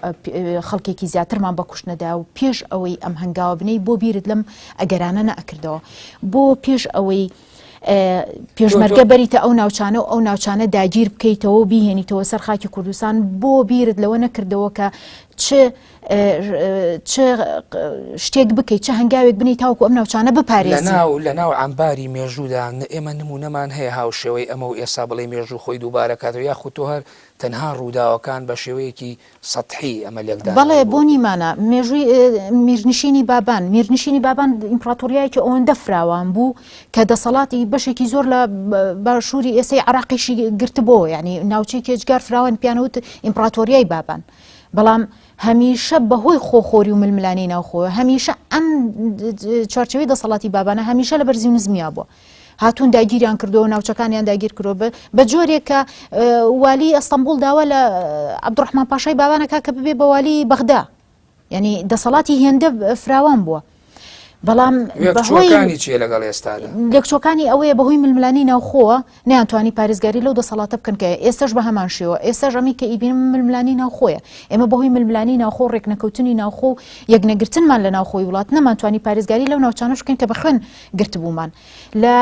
[SPEAKER 3] خەڵکێکی زیاترمان بە کوشت نەدا و پێش ئەوەی ئەم هەنگاوە بنێی بۆ بیرت لەم ئەگەرانە نەئەکردەوە بۆ پێش ئەوەی پێشمەرگە بەریتە ئەو ناوچانە و ئەو ناوچانە داگیر بکەیتەوە و بیهێنیتەوە سەر خاکی کوردستان بۆ بیرت لەوە نەکردەوە کە چ چ شتێک بکەیت چ هەنگاوێک بنی تاوکو ئەم ناوچانە بپارێزی.
[SPEAKER 1] لەناو لەناو عەمباری مێژوودا ئێمە نموونەمان هەیە هاوشێوەی ئەمە و ئێستا بڵێی مێژوو خۆی دووبارە کاتەوە یاخود تۆ هەر تەنها ڕووداوەکان بە شێوەیەکی سەتحی ئەمە لێکدانەوەی
[SPEAKER 3] بەڵێ
[SPEAKER 1] بۆ
[SPEAKER 3] بۆ نیمانە مێژووی میرنشینی بابان میرنشینی بابان ئیمپراتۆریایەکی ئەوەندە فراوان بوو کە دەسەڵاتی بەشێکی زۆر لە باشووری ئێسەی عراقیشی گرتبۆوە یعنی ناوچەیەکی ئێجگار فراوان پیانوت ئیمپراتۆریای بابان بەڵام هەمیشە بەهۆی خۆخۆری و ململانێی ناوخۆوە هەمیشە ئەم چوارچێوەی دەسەڵاتی بابانە هەمیشە لە بەرزی و نزمیا بووە هاتوون داگیریان کردەوە ناوچەکانیان داگیر کرۆ بە جۆرێک کە والی ئەستەمبول داوا لە عەبدوڕەحمان پاشای بابانەکە کە ببێ بە والی بەغدا یعنی دەسەڵاتی هێندە فراوان بووە بەڵام
[SPEAKER 1] بەهۆی چیە لەگەڵ ئێستادا
[SPEAKER 3] لێکچۆکانی ئەوەیە بەهۆی ململانی ناوخۆوە نەیانتوانی پارێزگاری لەو دەسەڵاتە بکەن کە ئێستاش بە هەمان شێوە ئێستاش ئەمەی کە ئیبینم ململانی ناوخۆیە ئێمە بەهۆی ململانی ناوخۆ ڕێکنەکەوتنی ناوخۆ و یەکنەگرتنمان لە ناوخۆی وڵات نەمانتوانی پارێزگاری لەو ناوچانەش بکەین کە بە خوێن گرتبوومان لە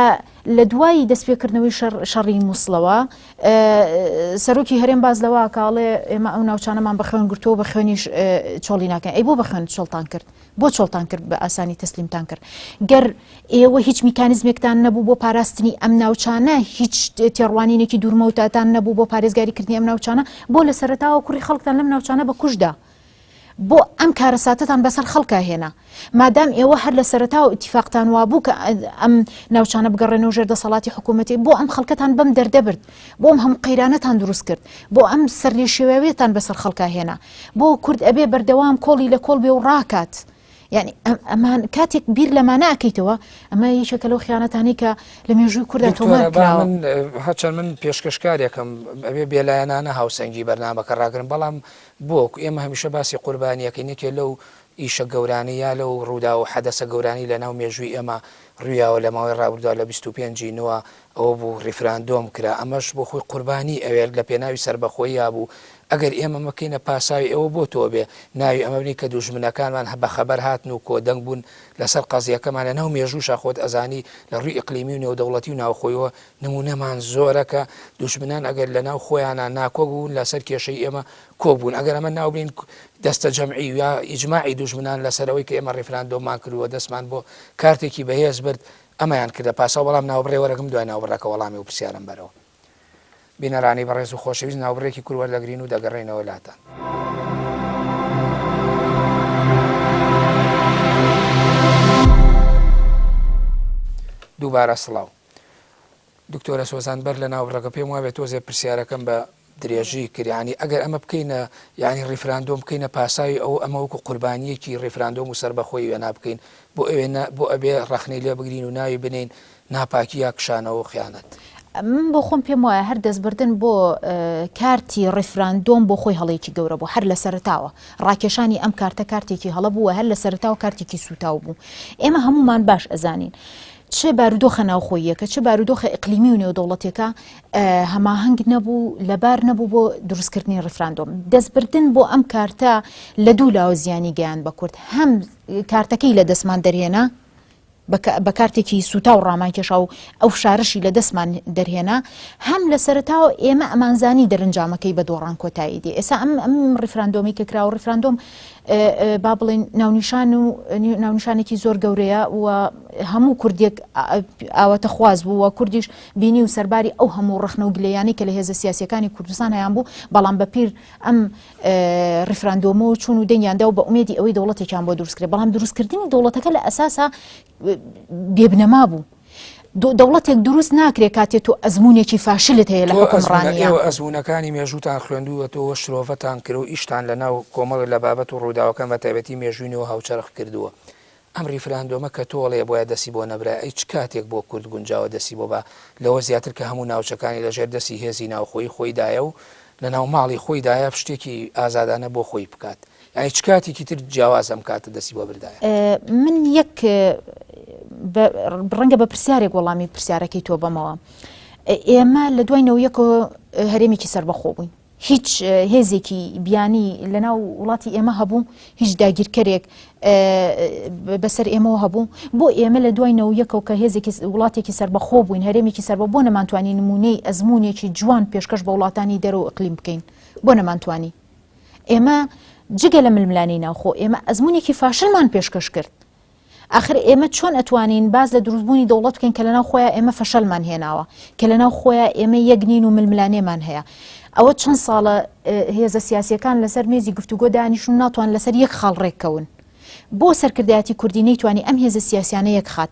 [SPEAKER 3] لە دوای دەستپێکردنەوەی شەڕی مووسڵەوە سەرۆکی هەرێم باز لەوە کاڵێ ئێمە ئەو ناوچانەمان بە خوێن گرتووە بە خوێنیش چۆڵی ناکەن ئەی بۆ بە خوێن چۆڵتان کرد بۆ چۆڵتان کرد بە ئاسانی تەسلیمتان کرد گەر ئێوە هیچ میکانیزمێکتان نەبوو بۆ پاراستنی ئەم ناوچانە هیچ تێڕوانینێکی دوورمەوداتان نەبوو بۆ پارێزگاریکردنی ئەم ناوچانە بۆ لە سەرەتاوە کوڕی خەڵکتان لەم ناوچانە بە کوشدا بۆ ئەم کارەساتەتان بەسەر خەڵکا هێنا مادام ئێوە هەر لە سەرەتاوە ئیتیفاقتان وابوو کە ئەم ناوچانە بگەڕێنەوە ژێر دەسەڵاتی حکوومەتی بۆ ئەم خەڵکەتان بەم دەردە برد بۆ ئەم هەموو قەیرانەتان دروست کرد بۆ ئەم سەرلێشێواویەتان بەسەر خەڵکا هێنا بۆ کورد ئەبێ بەردەوام کۆڵی لە کۆڵ بێ و ڕاکات یعنی ئەمان کاتێک بیر لەمانە ئەکەیتەوە ئەمە یەکێکە لەو خیانەتانەی کە لە مێژووی کووردا تۆمار کراوە
[SPEAKER 1] من هەرچەند من پێشکەشکارێکم ئەبێ بێلایەنانە هاوسەنگی بەرنامەکە ڕاگرم بەڵام بۆ ئێمە هەمیشە باسی قوربانیەکەین یەکێ لەو ئیشە گەورانەی یا لەو ڕووداو و حەدەسە گەورانەی لە ناو مێژووی ئێمە ڕوویاوە لە ماوەی ڕابردووە لە 25 ی نوە. ئەوە بوو ڕیفراندۆم کرا ئەمەش بۆ خۆی قوربانی ئەوێت لە پێناوی سەربەخۆییا بوو ئەگەر ئێمە مەکەینە پاساوی ئێوە بۆ تۆ بێ ناوی ئەمە بنێی کە دوژمنەکانمان بە خەبەر هاتن و کۆدەنگ بوون لەسەر قەزیەکەمان لە ناو مێژووشا خۆت ئەزانی لە ڕووی ئیقلیمی و نێودەوڵەتی و ناوخۆیەوە نموونەمان زۆرە کە دوژمنان ئەگەر لە ناو خۆیانا ناکۆک بوون لەسەر کێشەی ئێمە کۆک بوون ئەگەر ئەمە ناو بنێین دەستە جەمعی یا ئیجماعی دوژمنان لەسەر ئەوەی کە ئێمە ڕیفراندۆممان کرد و دەستمان بۆ کارتێکی بەهێز برد ئەمەیان کردە پاساو بەڵام ناوبڕێ وەرەگم دوای ناوبڕەکە وەڵامی ئەو پرسیارەم بەرەوە. بینەرانی بەڕێز و خۆشەویست ناوبڕێکی کورت وەردەگرین و دەگەڕێینەوە لاتان. دووبارە سڵاو. دکتۆرە سۆزان بەر لە ناوبڕەکە پێم وابێت تۆزێ پرسیارەکەم بە درێژی کرد یانی ئەگەر ئەمە بکەینە یانی ڕیفراندۆم بکەینە پاساوی ئەو ئەمە وەکو قوربانیەکی ڕیفراندۆم و سەربەخۆی وێنا بکەین بۆ ئەوێ بۆ ئەبێ ڕەخنەی لێ بگرین و ناوی بنێین ناپاکی یا کشانەوە و خیانەت.
[SPEAKER 3] من بۆ خۆم پێم وایە هەر دەستبردن بۆ کارتی ڕیفراندۆم بۆ خۆی هەڵەیەکی گەورە بوو هەر لە سەرەتاوە ڕاکێشانی ئەم کارتە کارتێکی هەڵە بوو و هەر لە سەرەتاوە کارتێکی سووتاو بوو ئێمە هەموومان باش ئەزانین چ بارودۆخە ناوخۆییەکە، چ بارودۆخە ئیقلیمی و نێودەوڵەتیەکە هەماهەنگ نەبوو، لەبار نەبوو بۆ دروستکردنی ڕیفراندۆم. دەستبردن بۆ ئەم کارتە لە دوو لاوە زیانی گەیاند بە کورد، هەم کارتەکەی لە دەستمان دەرهێنا، بە کارتێکی سووتاو ڕامان کێشا و ئەو فشارەشی لە دەستمان دەرهێنا، هەم لە سەرەتاوە ئێمە ئەمانزانی دەرنجامەکەی بە دۆڕان کۆتایی دێ. ئێستا ئەم ئەم ڕیفراندۆمەی کە کراوە، ڕیفراندۆم با بڵێین ناونیشان و ناونیشانێکی زۆر گەورەیە و هەموو کوردێک ئاواتەخواز بوو و کوردیش بینی و سەرباری ئەو هەموو ڕەخنە و گلەیانەی کە لە هێزە سیاسیەکانی کوردستان هەیان بوو بەڵام بە پیر ئەم ڕیفراندۆمەوە چوون و دەنگیان دا و بە ئومێدی ئەوەی دەوڵەتێکیان بۆ دروست کرێ بەڵام دروستکردنی دەوڵەتەکە لە ئەساسا بێبنەما بوو. دەوڵەتێک دروست ناکرێ کاتێ تۆ ئەزموونێکی فاشلت هەیە لە حوکمڕانییا.
[SPEAKER 1] ئێوە ئەزموونەکانی مێژووتان خوێندووەتەوە، شرۆڤەتان کرد و ئیشتان لە ناو کۆمەڵێک لە بابەت و ڕووداوەکان بە تایبەتی مێژووی نوێ و هاوچەرخ کردووە. ئەم ڕیفراندۆمە کە تۆ ئەڵێ بۆیە دەستی بۆ نەبرا، ئەی چ کاتێک بۆ کورد گونجاوە دەستی بۆ با، لەوە زیاتر کە هەموو ناوچەکانی لە ژێر دەستی هێزی ناوخۆیی خۆیدایە و لە ناو ماڵی خۆیدایە شتێکی ئازادانە بۆ خۆی بکات. یانی چ کاتێکی تر جیاواز ئەم کاتە دەستی بۆ بردایە؟
[SPEAKER 3] من یەک ڕەنگە بە پرسیارێک وەڵامی پرسیارەکەی تۆ بەمەوە. ئێمە لە دوای نەوەیەکەوە هەرێمێکی سەربەخۆ بووین. هیچ هێزێکی بیانی لەناو وڵاتی ئێمە هەبوو، هیچ داگیرکەرێک بەسەر ئێمەوە هەبوو. بۆ ئێمە لە دوای نەوەیەکەوە کە هێزێکی وڵاتێکی سەربەخۆ بووین، هەرێمێکی سەربە بۆ نەمانتوانی نموونەی ئەزموونێکی جوان پێشکەش بە وڵاتانی دەرەوە ئیقلیم بکەین؟ بۆ نەمانتوانی؟ ئێمە جگە لە ململانێی ناوخۆ، ئێمە ئەزموونێکی فاشلمان پێشکەش کرد. ئاخر ئێمە چۆن ئەتوانین باس لە دروستبوونی دەوڵەت بکەین کە لەناو خۆیا ئێمە فەشەلمان هێناوە، کە لەناو خۆیا ئێمە یەک نین و ململانێمان هەیە. ئەوە چەند ساڵە هێزە سیاسییەکان لەسەر مێزی گفتوگۆ دانیشن و ناتوانن لەسەر یەک خاڵ ڕێککەون. بۆ سەرکردایەتی کوردی نەیتوانی ئەم هێزە سیاسیانە یەکخات؟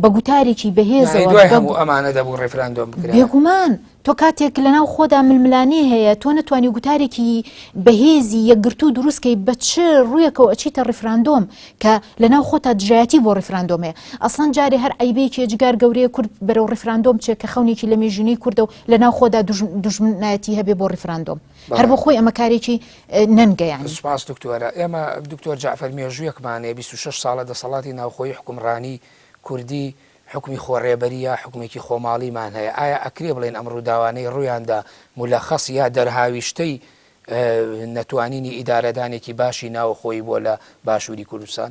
[SPEAKER 3] بە گوتارێکی بەهێزەوە.
[SPEAKER 1] یانی دوای هەموو ئەمانە دەبوو ڕیفراندۆم بکرایە؟
[SPEAKER 3] بێگومان تۆ کاتێک لەناو خۆدا ململانێ هەیە تۆ نەتوانی گوتارێکی بەهێزی یەکگرتوو دروست کەی بە چ ڕوویەکەوە ئەچیتە ڕیفراندۆم کە لەناو خۆتا دژایەتی بۆ ڕیفراندۆم هەیە ئەسڵەن جارێ هەر عەیبەیەکی ئێجگار گەورەیە کورد بەرەو ڕیفراندۆم بچێ کە خەونێکی لە مێژینەی کوردە و لەناو خۆدا دوژمنایەتی هەبێ بۆ ڕیفراندۆم هەر بۆ خۆی ئەمە کارێکی نەنگە یانی.
[SPEAKER 1] سوپاس دکتۆرە. ئێمە دکتۆر جەعفەر مێژوویەکمان هەیە 26 ساڵە دەسەڵاتی ناوخۆیی حوکمڕانی کوردی حوکمی خۆڕێبەری یا حوکمێکی خۆماڵیمان هەیە ئایا ئەکرێ بڵێین ئەم ڕووداوانەی ڕوویاندا مولەخەس یا دەرهاویشتەی نەتوانینی ئیدارەدانێکی باشی ناوخۆیی بووە لە باشووری کوردستان؟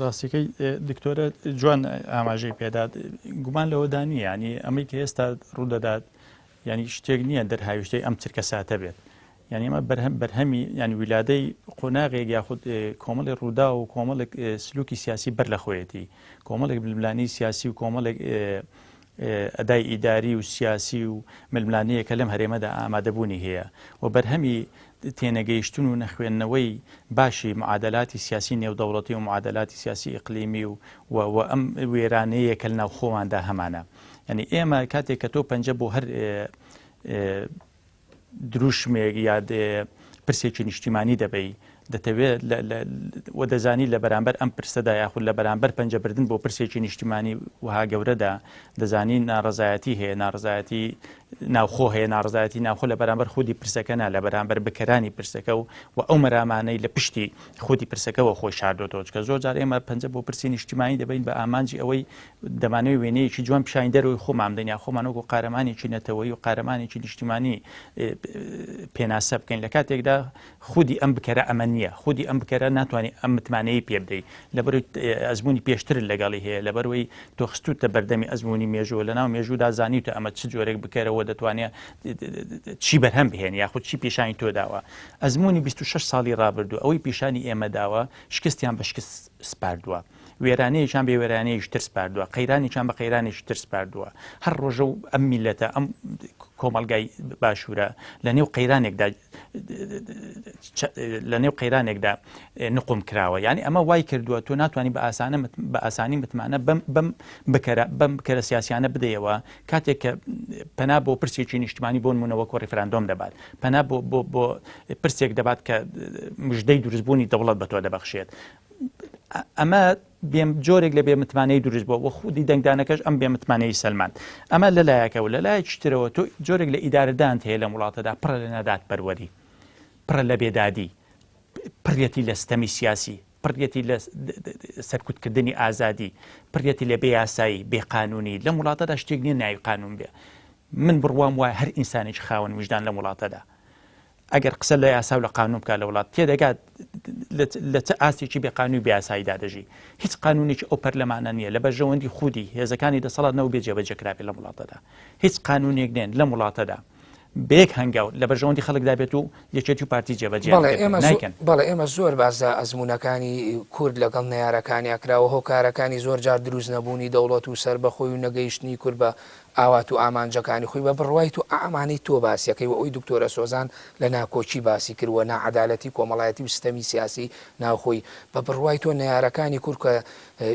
[SPEAKER 2] ڕاستیەکەی دکتۆرە جوان ئاماژەی پێدات گومان لەوەدا نییە ینی ئەمەی کە ئێستا ڕوودەدات ینی شتێک نییە دەرهاویشتەی ئەم چرکە ساتە بێت یعنی ئەمە بەرهەم بەرهەمی یعنی ویلادەی قۆناغێک یاخود کۆمەڵی ڕوودا و کۆمەڵێک سلوکی سیاسی بەر لە خۆیەتی کۆمەڵێک ململانی سیاسی و کۆمەڵێک ئەدای ئیداری و سیاسی و ململانەیە کە لەم هەرێمەدا ئامادەبوونی هەیە و بەرهەمی تێنەگەیشتن و نەخوێندنەوەی باشی معادلاتی سیاسی نێودەوڵەتی و معادلاتی سیاسی ئیقلیمی و و ئەم وێرانەیە کە لەناو خۆماندا هەمانە یعنی ئێمە کاتێک کە تۆ پەنجە بۆ هەر دروشمێک یا پرسێکی نیشتیمانی دەبەی. دەتەوێت و دەزانی لە بەرامبەر ئەم پرسەدا یاخود لە بەرامبەر پەنجەبردن بۆ پرسێکی نیشتیمانی وها گەورەدا دەزانی ناڕزایەتی هەیە ناڕزایەتی ناوخۆ هەیە ناڕزایەتی ناوخۆ لە بەرامبەر خودی پرسەکە نا لە بەرامبەر بکەرانی پرسەکە و و ئەو مەرامانەی لە پشتی خودی پرسەکەەوە خۆی شاردۆتەوە چکە زۆر جار ئێمە پەنجە بۆ پرسی نیشتیمانی دەبین بە ئامانجی ئەوەی دەمانەوەی وێنەیەکی جوان پیشانی دەرەوەی خۆمان بدەین یا خۆمان وەکو قارەمانێکی نەتەوەیی و قارەمانێکی نیشتیمانی پێناسە بکەین لە کاتێکدا خودی ئەم بکەرە ئەمە نییە خودی ئەم بکەرە ناتوانانی ئەم متمانەیە پێ بدەیت لەبەر ئەزمموی پێشتر لەگەڵی هەیە لەبەروەی تۆ خستوتە بەردەمی ئەزمموی مێژوو لە ناو مێژوودا زانیوتە ئەمە چ جۆرێک بکەرەوە دەتوانێت چی بەرهەم بهێن یاخود چی پیشانی تۆ داوە ئەزمموی 26 ساڵی ڕابردوو ئەوەی پیشانی ئێمە داوە شکستیان بە شکست سپاردووە وێرانەیەکیان بە وێرانەیەکی تر سپاردووە، قەیرانێکیان بە قەیرانێکی تر سپاردووە. هەر ڕۆژە و ئەم میللەتە، ئەم کۆمەڵگای باشوورە لە نێو قەیرانێکدا لە نێو قەیرانێکدا نقوم کراوە. یعنی ئەمە وای کردووە تۆ ناتوانانی بە ئاسانە بە ئاسانی متمانە بەم بەم بکەرە بەم بکەرە سیاسیانە بدەیەوە کاتێک کە پەنا بۆ پرسێکی نیشتمانی بۆ نمونە وەکو ڕیفراندۆم دەبات پەنا بۆ بۆ بۆ پرسێک دەبات کە مژدەی دروستبوونی دەوڵەت بە تۆ دەبەخشێت ئەمە جۆرێک لە بێمتمانەی دروست بووە و خودی دەنگدانەکەش ئەم بێمتمانەی سەلماند ئەمە لەلایەکەوە لەلایەکی ترەوە تۆ جۆرێک لە ئیدارەدانت هەیە لەم وڵاتەدا پڕە لە نادادپەروەری پڕە لە بێدادی پڕیەتی لە ستەمی سیاسی پڕیەتی لە سەرکوتکردنی ئازادی پڕیەتی لە بێیاسایی بێقانونی لەم وڵاتەدا شتێک نییە ناوی قانون بێ من بڕوام وایە هەر ئینسانێکی خاوەن ویژدان لەم وڵاتەدا ئەگەر قسە لە یاسا و لە قانون بکات لە وڵات تێدەگات لە چ ئاستێکی بێ قانونی بێ یاساییدا دەژی هیچ قانونێکی ئەو پەرلەمانە نییە لە بەرژەوەندی خودی هێزەکانی دەسەڵات نەو بێ جێبەجێ کرابێت لەم وڵاتەدا هیچ قانونێک نێن لەم وڵاتەدا بەیەک هەنگاو لە بەرژەوەندی خەڵکدا بێت و یەکێتی و پارتی جێبەجێ نایکەن.
[SPEAKER 1] بەڵێ ئێمە زۆر باس لە ئەزموونەکانی کورد لەگەڵ نەیارەکانیا کراوە هۆکارەکانی زۆر جار دروست نەبوونی دەوڵەت و سەربەخۆی و نەگەیشتنی کورد بە ئاوات و ئامانجەکانی خۆی بە بڕوای تۆ ئەمانەی تۆ باسیەکەی و ئەوەی دکتۆرە سۆزان لە ناکۆکی باسی کرد و ناعەدالەتی کۆمەڵایەتی و ستەمی سیاسی ناوخۆی بە بڕوای تۆ نەیارەکانی کورد کە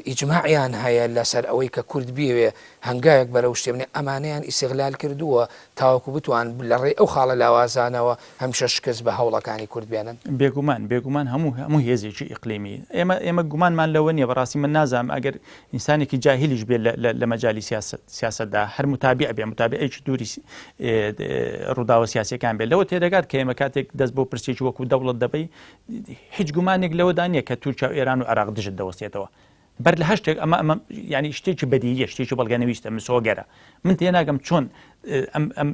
[SPEAKER 1] ئیجماعیان هەیە لەسەر ئەوەی کە کورد بیەوێ هەنگاوێک بەرەو شتێ بنێ ئەمانەیان ئیسیغلال کردووە تاوەکو بتوان لە ڕێی ئەو خاڵە لاوازانەوە هەمیشە شکست بە هەوڵەکانی کورد بێنن؟
[SPEAKER 2] بێگومان بێگومان هەموو هەموو هێزێکی ئیقلیمی ئێمە ئێمە گومانمان لەوە نییە بەڕاستی من نازانم ئەگەر ئینسانێکی جاهیلیش بێت لە مەجالی سیاسەتدا هەر متابع بێ متابعێکی دووری ڕووداوە سیاسەکان بێت لەوە تێدەگات کە ئێمە کاتێک دەست بۆ پرسێکی وەکو دەوڵەت دەبەی هیچ گومانێک لەوەدا نییە کە تورکیا و ئێران و عێراق دژت دەوەستێتەوە بەر لە هەر شتێک ئەمە ئەمە ینی شتێکی بەدیە شتێکی بەڵگەنەویستە مسۆگەرە من تێناگەم چۆن ئەم ئەم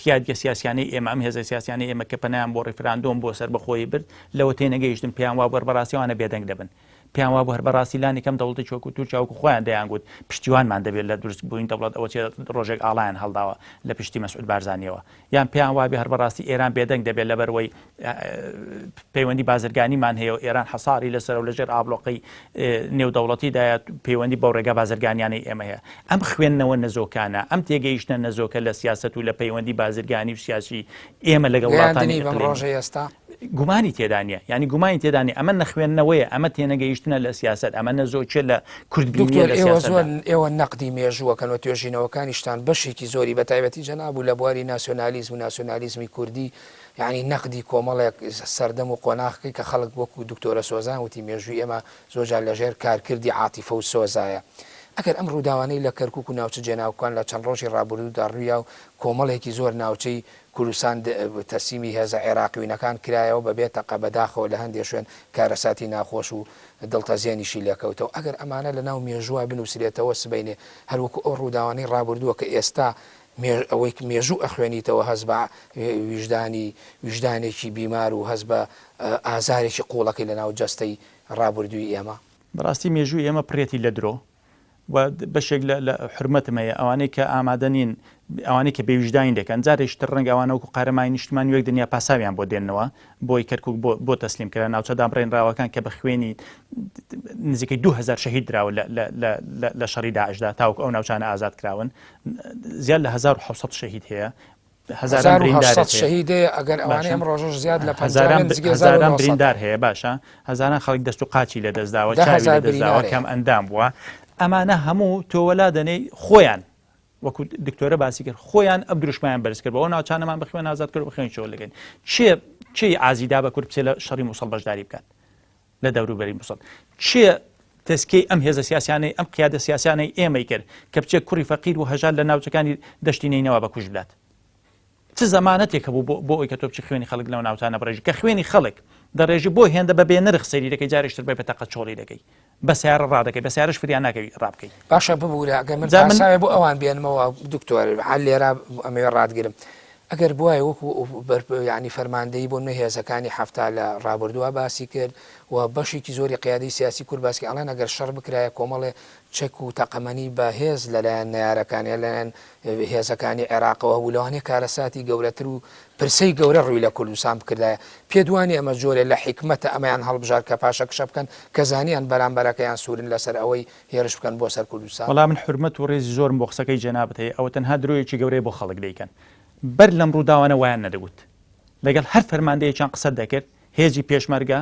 [SPEAKER 2] قیادیە سیاسیانەی ئێمە ئەم هێزە سیاسیانەی ئێمە کە پەنایان بۆ ڕیفراندۆم بۆ سەربەخۆیی برد لەوە تێنەگەیشتن پێیان وا بەر بەڕاستیوانە بێدەنگ دەبن پێیان وابوو هەر بەڕاستی لانی کەم دەوڵەتێکی وەکو تورکیا وەکو خۆیان دەیانگوت پشتیوانمان دەبێت لە دروست بووین دەوڵەت ئەوە چێ ڕۆژێک ئاڵایان هەڵداوە لە پشتی مەسعود بارزانیەوە یان پێیان وابێ هەر بەڕاستی ئێران بێدەنگ دەبێت لەبەرەوەی پەیوەندی بازرگانیمان هەیە و ئێران حەساری لەسەر و لەژێر ئابلۆقەی نێودەوڵەتیدایە پەیوەندی بەو ڕێگا بازرگانیانەی ئێمە هەیە ئەم خوێندنەوە نەزۆکانە ئەم تێگەیشتە نەزۆکە لە سیاست و لە پەیوەندی بازرگانی و سیاسی ئێمە لەگەڵ وڵاتانی
[SPEAKER 1] بەم ڕۆژە ئێستا
[SPEAKER 2] گومانی تێدا نییە یانی گومانی تێدا نییە ئەمە نەخوێندنەوەیە ئەمە تێنەگەیشتنە لە سیاسەت ئەمە نەزۆکیە لە کوردبینیە
[SPEAKER 1] دکتۆر
[SPEAKER 2] لە
[SPEAKER 1] ئێوە
[SPEAKER 2] سیاسەتدا.
[SPEAKER 1] زۆر ئێوە نەقدی مێژووەکەن و توێژینەوەکانیشتان بەشێکی زۆری بە تایبەتی جەناب و لە بواری ناسیۆنالیزم و ناسیۆنالیزمی کوردی یانی نەقدی کۆمەڵێک سەردەم و قۆناغ کەی کە خەڵک وەکوو دکتۆرە سۆزان وتی مێژووی ئێمە زۆر جار لە ژێر کارکردی عاتیفە و سۆزایە ئەگەر ئەم ڕووداوانەی لە کەرکووک و ناوچە جێناوکەکان لە چەند ڕۆژی ڕابوردوودا ڕوویا و کۆمەڵێکی زۆر ناوچەی کوردستان تەسلیمی هێزە عێراقیونەکان کرایەوە بە بێ تەقە، بەداخەوە لە هەندێ شوێن کارەساتی ناخۆش و دڵتەزێنیشی لێکەوتەوە. ئەگەر ئەمانە لە ناو مێژووا بنووسرێتەوە سبەینێ هەر وەکو ئەو ڕووداوانەی ڕابوردووە کە ئێستا ئەوەی مێژوو ئەخوێنیتەوە هەست بە ویژدانی ویژدانێکی بیمار و هەست بە ئازارێکی قووڵەکەی لە ناو جەستەی ڕابوردووی ئێمە.
[SPEAKER 2] بەڕاستی مێژووی ئێمە پڕیەتی لە درۆ و بەشێک لە لە حورمەتم هەیە ئەوانەی کە ئامادە نین ئەوانەی کە بێویژدانی دەکەن جارێکی تر ڕەنگە ئەوانە وەکو قارەمانی نیشتمان وێک دنیا پاساویان بۆ دێننەوە بۆی کەرکک بۆ بۆ تەسلیم کرا ناوچە دابڕێنراوەکان کە بە خوێنی نزیکەی 2000 شەهید دراوە لە لە لە لە لە شەڕی داعشدا تاوەکو ئەو ناوچانە ئازاد کراون زیاد لە 1600 شەهید هەیە
[SPEAKER 1] هەزاران بریندار شەهید هەیە ئەگەر ئەوانەی ئەم ڕۆژەش زیاد لە
[SPEAKER 2] هەزاران هەزاران بریندار هەیە باشە هەزاران خەڵک دەست و قاچی لە دەستداوە چاوی لە دەستداوە کەم ئەندام بووە ئەمانە هەموو تۆوەلا دەنێی خۆیان. وەکو دکتۆرە باسی کرد خۆیان ئەم دروشمایان بەرز کرد بەوە ناوچانەمان بە خوێن ئازاد کرد و خوێن چۆل دەکەین چێ چێ ئازیدا بە کورد بچێ لە شەڕی موسڵ بەشداری بکات لە دەوروبەری موسڵ چێ تەزکیەی ئەم هێزە سیاسیانەی ئەم قیادە سیاسیانەی ئێمەی کرد کە بچێ کوڕی فەقیر و هەژار لە ناوچەکانی دەشتی نەینەوا بە کوشت بدات چ زەمانەتێک هەبوو بۆ بۆ ئەوی کە تۆ بچی خوێنی خەڵک لەو ناوچانە بڕێژی کە خوێنی خەڵک دەڕێژی بۆ هێندە بە بێ نرخ سەیری دەکەی جارێک تر بە تەقە چۆڵی دەکەی بە سیارە ڕادەکەی بە سیارەش فریا ناکەوی ڕابکەی.
[SPEAKER 1] باشە ببورە ئەگەر من پاساوێ بۆ ئەوان بێنمەوە دکتۆر هەر لێرە ئەمەوێ ڕاتگرم ئەگەر بوایە وەکو یانی فەرماندەیی بۆ نمونە هێزەکانی 70 لە ڕابردووە باسی کرد و بەشێکی زۆری قیادەی سیاسی کورد باسی ئەڵێن ئەگەر شەڕ بکرایە کۆمەڵێ چەک و تەقەمەنی بەهێز لەلایەن نەیارەکان یا لەلایەن هێزەکانی عێراقەوە هەبوو لەوانەیە کارەساتی گەورەتر و پرسەی گەورە ڕووی لە کوردستان بکردایە. پێت وانیە ئەمە جۆرێ لە حیکمەتە ئەمەیان هەڵبژارد کە پاشەکشە بکەن کە زانیان بەرامبەرەکەیان سوورن لەسەر ئەوەی هێرش بکەن بۆ سەر کوردستان؟
[SPEAKER 2] وەڵا من حورمەت و ڕێزی زۆرم بۆ قسەکەی جەنابت هەیە ئەوە تەنها درۆیەکی گەورەیە بۆ خەڵک دەیکەن بەر لەم ڕووداوانە وایان نەدەگوت لەگەڵ هەر فەرماندەیەکیان قسەت دەکرد هێزی پێشمەرگە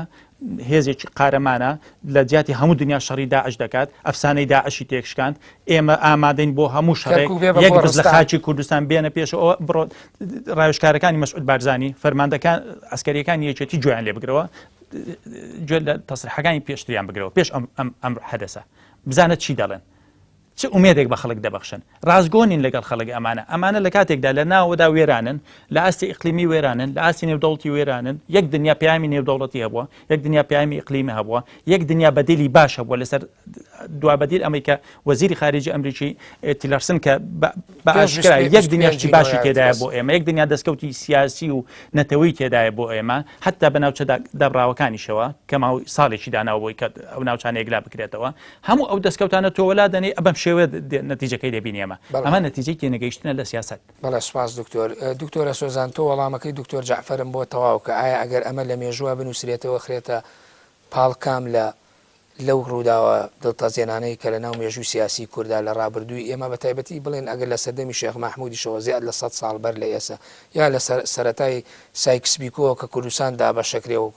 [SPEAKER 2] هێزێکی قارەمانە لە جیاتی هەموو دنیا شەڕی داعش دەکات ئەفسانەی داعشی تێکشکاند ئێمە ئامادەین بۆ هەموو شەڕێک یەک بز لە خاکی کوردستان بێنە پێشەوە بڕۆ ڕاوێژکارەکانی مەسعود بارزانی فەرماندەکان عەسکەریەکانی یەکێتی گوێیان لێ بگرەوە گوێ لە تەسریحەکانی پێشتریان بگرەوە پێش ئەم ئەم ئەم حەدەسە بزانە چی دەڵێن چ ئومێدێک بە خەڵک دەبەخشن؟ ڕاستگۆ نین لەگەڵ خەڵک ئەمانە. ئەمانە لە کاتێکدا لە ناوەدا وێرانن، لە ئاستی ئیقلیمی وێرانن، لە ئاستی نێودەوڵەتی وێرانن، یەک دنیا پەیامی نێودەوڵەتی هەبووە، یەک دنیا پەیامی ئیقلیمی هەبووە، یەک دنیا بەدیلی باش هەبووە لەسەر دوا بەدیل ئەمەی کە وەزیری خارجی ئەمریکی تیلەرسن کە بە ئاشکرا یەک دنیا شتی باشی تێدایە بۆ ئێمە، یەک دنیا دەستکەوتی سیاسی و نەتەوەی تێدایە بۆ ئێمە، حەتتا بە ناوچە دابڕاوەکانیشەوە کە ماوەی ساڵێکی داناوە بۆی کە ئەو ناوچانە یەکلا بکرێتەوە. هەموو ئەو دەستکەوتانە تۆ وەلا دەنێی بەم شێوەیە نەتیجەکەی دەبینی ئەمە ئەمە نەتیجەی تێنەگەیشتنە لە سیاسەت.
[SPEAKER 1] بەڵێ سوپاس دکتۆر. دکتۆرە سۆزان تۆ وەڵامەکەی دکتۆر جەعفەرم بۆ تەواو کە ئایا ئەگەر ئەمە لە مێژووە بنووسرێتەوە خرێتە پاڵ کام لە لەو ڕووداوە دڵتەزێنانەی کە لە ناو مێژووی سیاسی کوردا لە ڕابردووی ئێمە بە تایبەتی بڵێن ئەگەر لە سەردەمی شێخ مەحموودیشەوە زیاد لە سەد ساڵ بەر لە ئێسە یا لە سەرەتای سایکس بیکۆوە کە کوردستان دابەشەکرێ و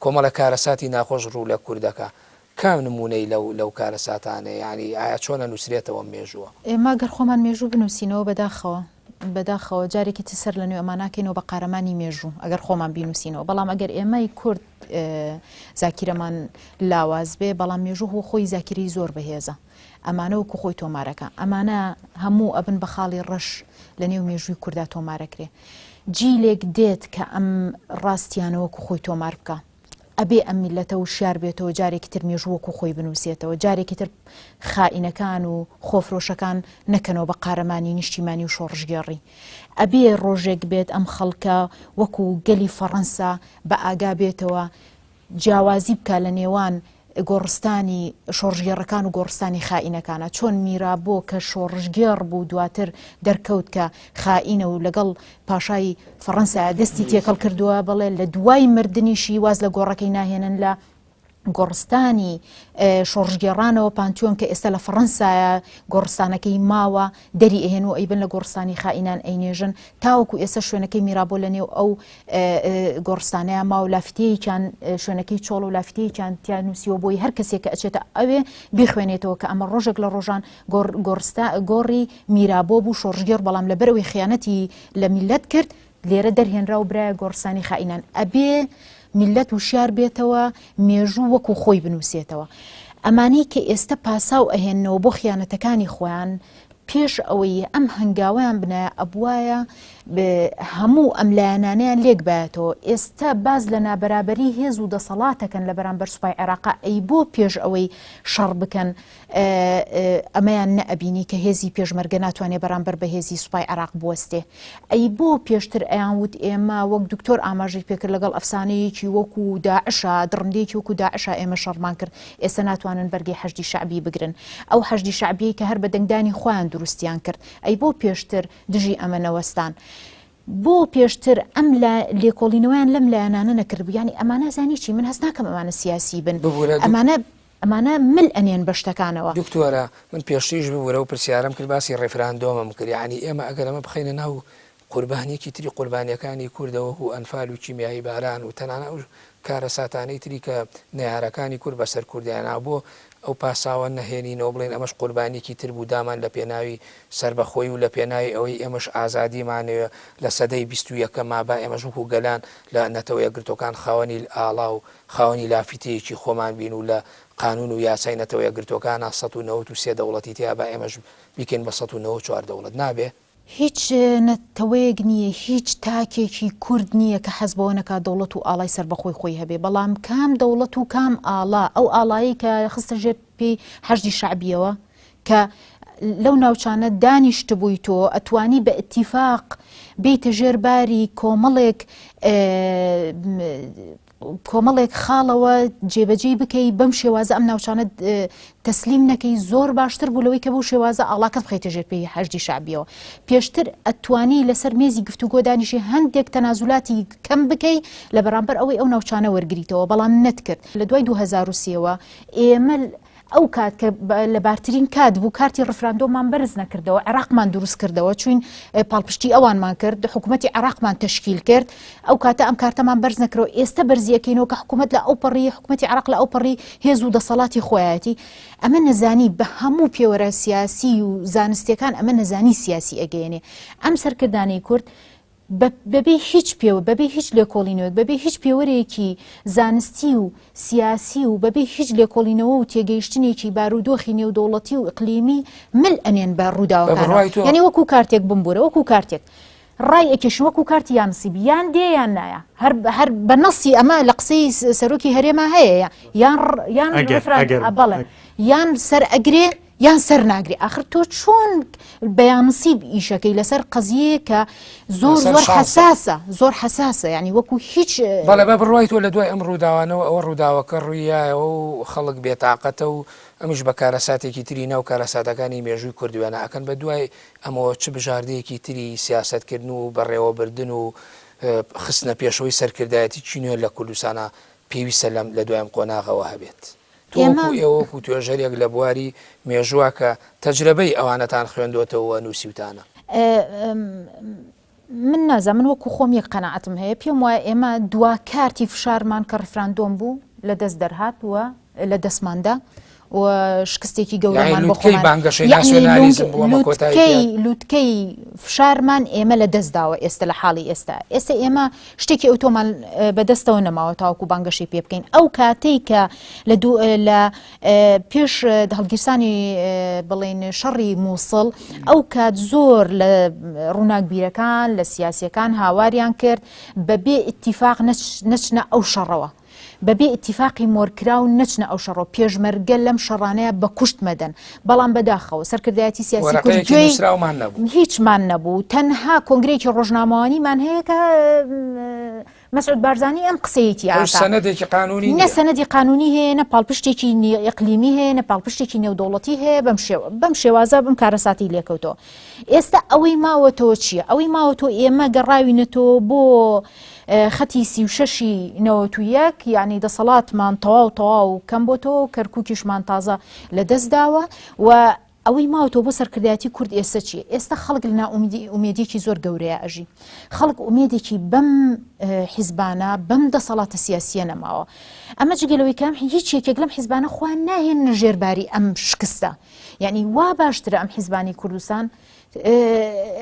[SPEAKER 1] کۆمەڵە کارەساتی ناخۆش ڕوو لە کورد دەکا کام نموونەی لەو لەو کارەساتانەیە؟ یانی ئایا چۆن ئەنووسرێتەوە ئەم مێژووە؟
[SPEAKER 3] ئێمە گەر خۆمان مێژوو بنووسینەوە بەداخەوە بەداخەوە جارێکی تر سەر لە نوێ ئەمان ناکەینەوە بە قارەمانی مێژوو ئەگەر خۆمان بینووسینەوە بەڵام ئەگەر ئێمەی کورد زاکیرەمان لاواز بێ بەڵام مێژوو هۆ خۆی زاکیرەی زۆر بەهێزە ئەمانە وەکو خۆی تۆمارەکە ئەمانە هەموو ئەبن بە خاڵی ڕەش لە نێو مێژووی کوردا تۆمارەکرێ جیلێک دێت کە ئەم ڕاستیانە وەکو خۆی تۆمار بکە ئەبێ ئەم میللەتە وشیار بێتەوە جارێکی تر مێژوو وەکو خۆی بنووسێتەوە جارێکی تر خائینەکان و خۆفرۆشەکان نەکەنەوە بە قارەمانی نیشتیمانی و شۆڕشگێڕی ئەبێ ڕۆژێک بێت ئەم خەڵکە وەکو گەلی فەڕەنسا بە ئاگا بێتەوە جیاوازی بکە لە نێوان گۆڕستانی شۆڕشگێڕەکان و گۆڕستانی خائینەکانە چۆن میرابۆ کە شۆڕشگێڕ بوو دواتر دەرکەوت کە خائینە و لەگەڵ پاشای فەڕەنسا دەستی تێکەڵ کردووە بەڵێ لە دوای مردنیشی واز لە گۆڕەکەی ناهێنن لە گۆڕستانی شۆڕشگێڕانەوە پانتیۆن کە ئێستا لە فەڕەنسایە گۆڕستانەکەی ماوە دەری ئەهێن و ئەیبن لە گۆڕستانی خائینان ئەینێژن تاوەکو ئێستا شوێنەکەی میرابۆ لە نێو ئەو گۆڕستانەیە ماوە لافیتەیەکیان شوێنەکەی چۆڵ و لافیتەیەکیان تیا نووسیوە بۆی هەر کەسێک کە ئەچێتە ئەوێ بیخوێنێتەوە کە ئەمە ڕۆژێک لە ڕۆژان گۆڕستا گۆڕی میرابۆ بوو شۆڕشگێڕ بەڵام لەبەرئەوەی خیانەتی لە میللەت کرد لێرە دەرهێنرا و برایە گۆڕستانی خائینان ئەبێ میللەت وشیار بێتەوە مێژوو وەکو خۆی بنووسێتەوە ئەمانەی کە ئێستە پاساو ئەهێننەوە بۆ خیانەتەکانی خۆیان پێش ئەوەی ئەم هەنگاوەیان بنایە ئەبوایە هەموو ئەم لایەنانەیان لێک بایەتەوە ئێستا باز لە نابەرابەری هێز و دەسەڵاتەکەن لە بەرامبەر سوپای عێراقا ئەی بۆ پێش ئەوەی شەڕ بکەن ئەمەیان نەئەبینی کە هێزی پێشمەرگە ناتوانێ بەرامبەر بە هێزی سوپای عێراق بوەستێ؟ ئەی بۆ پێشتر ئەیان وت ئێمە وەک دکتۆر ئاماژەی پێکرد لەگەڵ ئەفسانەیەکی وەکو داعشا دڕندەیەکی وەکو داعشا ئێمە شەڕمان کرد ئێستا ناتوانن بەرگەی حەشدی شەعبی بگرن ئەو حەشدی شەعبیەی کە هەر بە دەنگدانی خۆیان دروستیان کرد ئەی بۆ پێشتر دژی ئەمە نەوەستان؟ بۆ پێشتر ئەم لە لێکۆڵینەوەیان لەم لایەنانە نەکردبوو یانی ئەمانە زانی چی من هەست ناکەم ئەمانە سیاسی بن ئەمانە ئەمانە مل ئەنێن بە شتەکانەوە.
[SPEAKER 1] دکتۆرە من پێشتریش ببورە ئەو پرسیارەم کرد باسی ڕیفراندۆمم کرد یەعنی ئێمە ئەگەر ئەمە بخەینە ناو قوربانیەکی تری قوربانیەکانی کوردەوە وەکو ئەنفال و کیمیایی باران و تەنانە ئەو کارەساتانەی تری کە نەیارەکانی کورد بەسەر کوردیانا بۆ. ئەو پاساوە نەهێنینەوە بڵێین ئەمەش قوربانیەکی تر بوو دامان لە پێناوی سەربەخۆیی و لە پێناوی ئەوەی ئێمەش ئازادیمانەوێ لە سەدەی 21ەما با ئێمەش وەکو گەلان لە نەتەوە یەکگرتوەکان خاوەنی ئاڵا و خاوەنی لافیتەیەکی خۆمان بین و لە قانون و یاسای نەتەوە یەکگرتوەکانا 193 دەوڵەتی تیا با ئێمەش بیکەین بە 194 دەوڵەت نابێ؟
[SPEAKER 3] هیچ نەتەوەیەک نییە، هیچ تاکێکی کورد نییە کە حەز بەوە نەکات دەوڵەت و ئاڵای سەربەخۆی خۆی هەبێ، بەڵام کام دەوڵەت و کام ئاڵا، ئەو ئاڵایەی کە خستە ژێر پێی حەشدی شەعبییەوە کە لەو ناوچانە دانیشتبووی تۆ ئەتوانی بە ئیتیفاق بێیتە ژێر باری کۆمەڵێک کۆمەڵێک خاڵەوە جێبەجێی بکەی بەم شێوازە ئەم ناوچانە تەسلیم نەکەی زۆر باشتر بوو لەوەی کە بەو شێوازە ئاڵاکەت بخەیتە ژێر پێی حەشدی شەعبیەوە پێشتر ئەتوانی لەسەر مێزی گفتوگۆ دانیشی هەندێک تەنازولاتی کەم بکەی لە بەرامبەر ئەوەی ئەو ناوچانە وەرگریتەوە بەڵام نەتکرد لە دوای 2023ەوە ئێمە ئەو کات کە لەبارترین کات بوو کارتی ڕفراندۆممان بەرز نەکردەوە عێراقمان دروست کردەوە چوین پاڵپشتی ئەوانمان کرد حکوومەتی عێراقمان تەشکیل کرد ئەو کاتە ئەم کارتەمان بەرز نەکرەوە ئێستا بەرزیەکەینەوە کە حکوومەت لە ئەو پەڕی حکوومەتی عێراق لە ئەو پەڕی هێز و دەسەڵاتی خۆیەتی ئەمە نەزانی بە هەموو پێوەرە سیاسی و زانستیەکان ئەمە نەزانی سیاسی ئەگەیەنێ ئەم سەرکردانەی کورد بەبێ هیچ پێوە بەبێ هیچ لێکۆڵینەوەیەک بەبێ هیچ پێوەرێکی زانستی و سیاسی و بەبێ هیچ لێکۆڵینەوە و تێگەیشتنێکی بارودۆخی نێودەوڵەتی و ئیقلیمی مل ئەنێن بە ڕووداوەکانەوە یانی وەکو کارتێک بمبورە وەکو کارتێک ڕای ئەکێشن وەکو کارتی یانسیب یان دێ یان نایە هەر هەر بە نەسی ئەمە لە قسەی سەرۆکی هەرێما هەیە یان یان بەڵێ یان سەر ئەگرێ یان سەر ناگری ئاخر تۆ چۆن بەیانسیب ئیشەکەی لەسەر قەزیەیە کە زۆر زۆر حساسە زۆر حساسە ینی وەکو هیچ
[SPEAKER 1] بەڵێ بە بڕوای تۆ لە دوای ئەم ڕووداوانەوە ئەوە ڕووداوەکە ڕوویایەوە و خەڵک بێتاقەتە و ئەمیش بە کارەساتێکی تری ناو کارەساتەکانی مێژووی کورد وێنا ئەکەن بە دوای ئەمەوە چ بژاردەیەکی تری سیاسەتکردن و بەڕێوەبردن و خستنە پێشەوەی سەرکردایەتیی نوێ لە کوردستانا پێویستە لەم لە دوای ئەم قۆناغەوە هەبێت؟ تۆ وەکو ئێوە وەکو توێژەرێک لە بواری مێژووە کە تەجرەبەی ئەوانەتان خوێندۆتەوە و نووسیوتانە.
[SPEAKER 3] من نازانم من وەکو خۆم یەک قەناعەتم هەیە پێم وایە ئێمە دوا کارتی فشارمان کە ڕیفراندۆم بوو لە دەست دەرهات و لە دەستماندا و شکستێکی گەورەمان بۆ خۆمان
[SPEAKER 1] بانگەشەی ناسیۆنالیزم بوو ئەمە کۆتایی پێ
[SPEAKER 3] لوتکەی فشارمان ئێمە لە دەست داوە ئێستا لە حاڵی ئێستا ئێستا ئێمە شتێکی ئەوتۆمان بەدەستەوە نەماوە تاوەکو بانگەشەی پێ بکەین ئەو کاتەی کە لە دوو لە پێش هەڵگیرسانی بڵین شەڕی مووسڵ ئەو کات زۆر لە ڕووناکبیرەکان لە سیاسیەکان هاواریان کرد بەبێ ئیتیفاق نەچنە ئەو شەڕەوە بەبێ ئیتیفاقی مۆرکراو نەچنە ئەو شەڕەوە، پێشمەرگە لەم شەڕانەیا بە کوشت مەدەن، بەڵام بەداخەوە سەرکردایەتی سیاسی کورد
[SPEAKER 1] وەرەقەیەکی
[SPEAKER 3] گوێی
[SPEAKER 1] نووسراومان نەبوو.
[SPEAKER 3] هیچمان نەبوو، تەنها کۆنگرەیەکی ڕۆژنامەوانیمان هەیە کە مەسعود بارزانی ئەم قسەیەی تیا
[SPEAKER 1] ئەوش
[SPEAKER 3] ئەکا.
[SPEAKER 1] سەنەدێکی قانوونی
[SPEAKER 3] نە
[SPEAKER 1] نییە.
[SPEAKER 3] سەنەدی قانوونی هەیە، نە پاڵپشتێکی ئیقلیمی هەیە، نە پاڵپشتێکی نێودەوڵەتی هەیە، بەم شێوە بەم شێوازە بەم کارەساتەی لێکەوتەوە. ئێستا ئەوەی ماوەتەوە چییە؟ ئەوەی ماوەتەوە ئێمە گەڕاوینەتەوە بۆ خەتی 36 ی 91 یعنی دەسەڵاتمان تەواو تەواو کەم بۆتەوە کەرکووکیشمان تازە لە دەست داوە و ئەوەی ماوەتەوە بۆ سەرکردایەتی کورد ئێستا چییە؟ ئێستا خەڵک لە نائومیدی ئومێدێکی زۆر گەورەیە ئەژی خەڵک ئومێدێکی بەم حیزبانە بەم دەسەڵاتە سیاسیە نەماوە ئەمە جگە لەوەی کام هیچ یەکێک لەم حیزبانە خۆیان ناهێننە ژێرباری ئەم شکستە یعنی وا باشترە ئەم حیزبانی کوردستان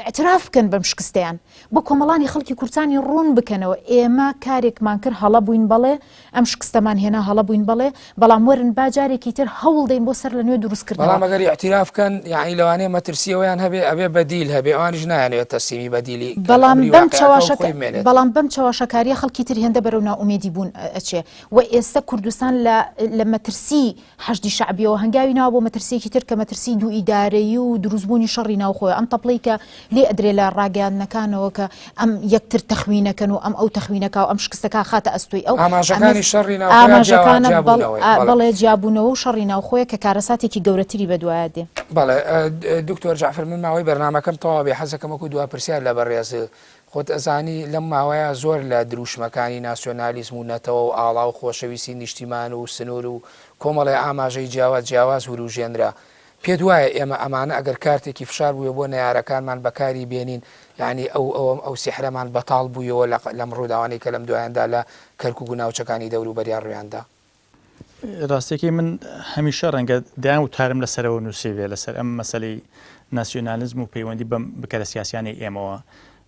[SPEAKER 3] اعتراف بکەن بەم شکستیان بۆ کۆمەڵانی خەڵکی کوردستانی ڕوون بکەنەوە ئێمە کارێکمان کرد هەڵە بووین بەڵێ ئەم شکستەمان هێنا هەڵە بووین بەڵێ بەڵام وەرن با جارێکی تر هەوڵ دەین بۆ سەر لە نوێ دروستکردنەوە
[SPEAKER 1] بەڵام ئەگەر اعتراف بکەن یعنی لەوانەیە مەترسیەوەیان هەبێ ئەبێ بەدیل هەبێ ئەوانیش نایانەوێت تەسلیمی بەدیلی کەن
[SPEAKER 3] بەڵام
[SPEAKER 1] ئەمری
[SPEAKER 3] بەم
[SPEAKER 1] واقیعەکە و
[SPEAKER 3] چەواشەکە
[SPEAKER 1] خۆی بمێنێتەوە.
[SPEAKER 3] بەڵام بەم چەواشەکاریە خەڵکی تر هێندە بەرەو نائومێدی بوون ئەچێ و ئێستا کوردستان لە لە مەترسی حەشدی شەعبیەوە هەنگاوی ناوە بۆ مەترسیەکی تر کە مەترسی دوو ئیدارەیی و دروستبوونی شەڕی ناوخۆیە، ئەم تەپڵەی کە لێ ئەدرێ لە ڕاگەیاندنەکانەوە کە ئەم یەکتر تەخوینەکەن و ئەم ئەو تەخوینەکا و ئەم شکستەکە خاتە ئەستۆی ئەو،
[SPEAKER 1] ئاماژەکانی شەڕی ناوخۆیە
[SPEAKER 3] ئاماژەکانە
[SPEAKER 1] جیابوونەوەیە، بەڵێ.
[SPEAKER 3] بەڵێ جیابوونەوە و شەڕی ناوخۆیە کە کارەساتێکی گەورەتری بەدوایا دێ.
[SPEAKER 1] بەڵێ دکتۆر جەعفەر من ماوەی بەرنامەکەم تەواو بێ حەزەکەم وەکو دوا پرسیار لە بەڕێز خۆت ئەزانی لەم ماوەیە زۆر لە دروشمەکانی ناسیۆنالیزم و نەتەوە و ئاڵا و خۆشەویستی نیشتیمان و سنوور و کۆمەڵێ ئاماژەی جیاواز جیاواز وروژێنرا. پێت وایە ئێمە ئەمانە ئەگەر کارتێکی فشار بووێ بۆ نەیارەکانمان بەکاری بێنین یانی ئەو ئەوەم ئەو سیحرەمان بەتاڵ بوویەوە لە لەم ڕووداوانەی کە لەم دوایاندا لە کەرکوک و ناوچەکانی دەوروبەریا ڕوویان دا؟
[SPEAKER 2] ڕاستیەکەی من هەمیشە ڕەنگە دەیان وتارم لەسەرەوە نووسیبێ لەسەر ئەم مەسەلەی ناسیۆنالیزم و پەیوەندی بەم بکەرە سیاسیانەی ئێمەوە.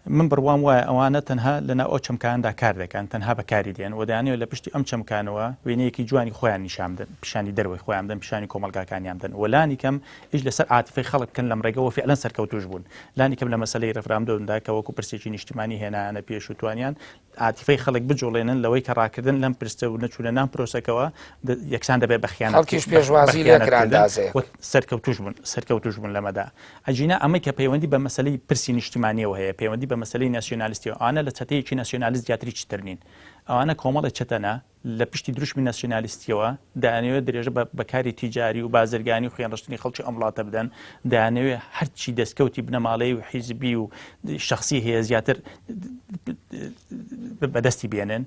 [SPEAKER 2] من بڕوام وایە ئەوانە تەنها لەناو ئەو چەمکانەدا کار دەکەن، تەنها بەکاری دێن و دەیانەوێت لە پشتی ئەم چەمکانەوە وێنەیەکی جوانی خۆیان نیشان بدەن، پیشانی دەرەوەی خۆیان بدەن، پیشانی کۆمەڵگاکانیان بدەن و لانی کەم ئیش لەسەر عاتیفەی خەڵک بکەن لەم ڕێگەوە فیعلەن سەرکەوتووش بوون لانی کەم لە مەسەلەی ڕێفراندۆمدا کە وەکو پرسێکی نیشتیمانی هێنایانە پێش و توانیان عاتیفەی خەڵک بجوڵێنن لەوەی کە ڕاکردن لەم پرسە و نەچوونە نام پرۆسەکەوە یەکسان دەبێت بە خیانەت
[SPEAKER 1] خەڵکیش پێشوازی لێکرا ئەندازەیەک.
[SPEAKER 2] و سەرکەوتووش بوون سەرکەوتووش بوون لەمەدا. ئەگینا ئەمەی کە پەیوەندی بە مەسەلەی پرسی نیشتیمانیەوە هەیە، پەیوەندی بە مەسەلەی ناسیۆنالیستیەوە، ئەوانە لە چەتەیەکی ناسیۆنالیست زیاتر هیچی تر نین. ئەوانە کۆمەڵێ چەتەنە لە پشتی دروشمی ناسیۆنالیستیەوە دەیانەوێت درێژە بە بە کاری تیجاری و بازرگانی و خوێنڕشتنی خەڵکی ئەم وڵاتە بدەن، دەیانەوێت هەرچی دەستکەوتی بنەماڵەیی و حیزبی و شەخسی هەیە زیاتر بەدەستی بێنن.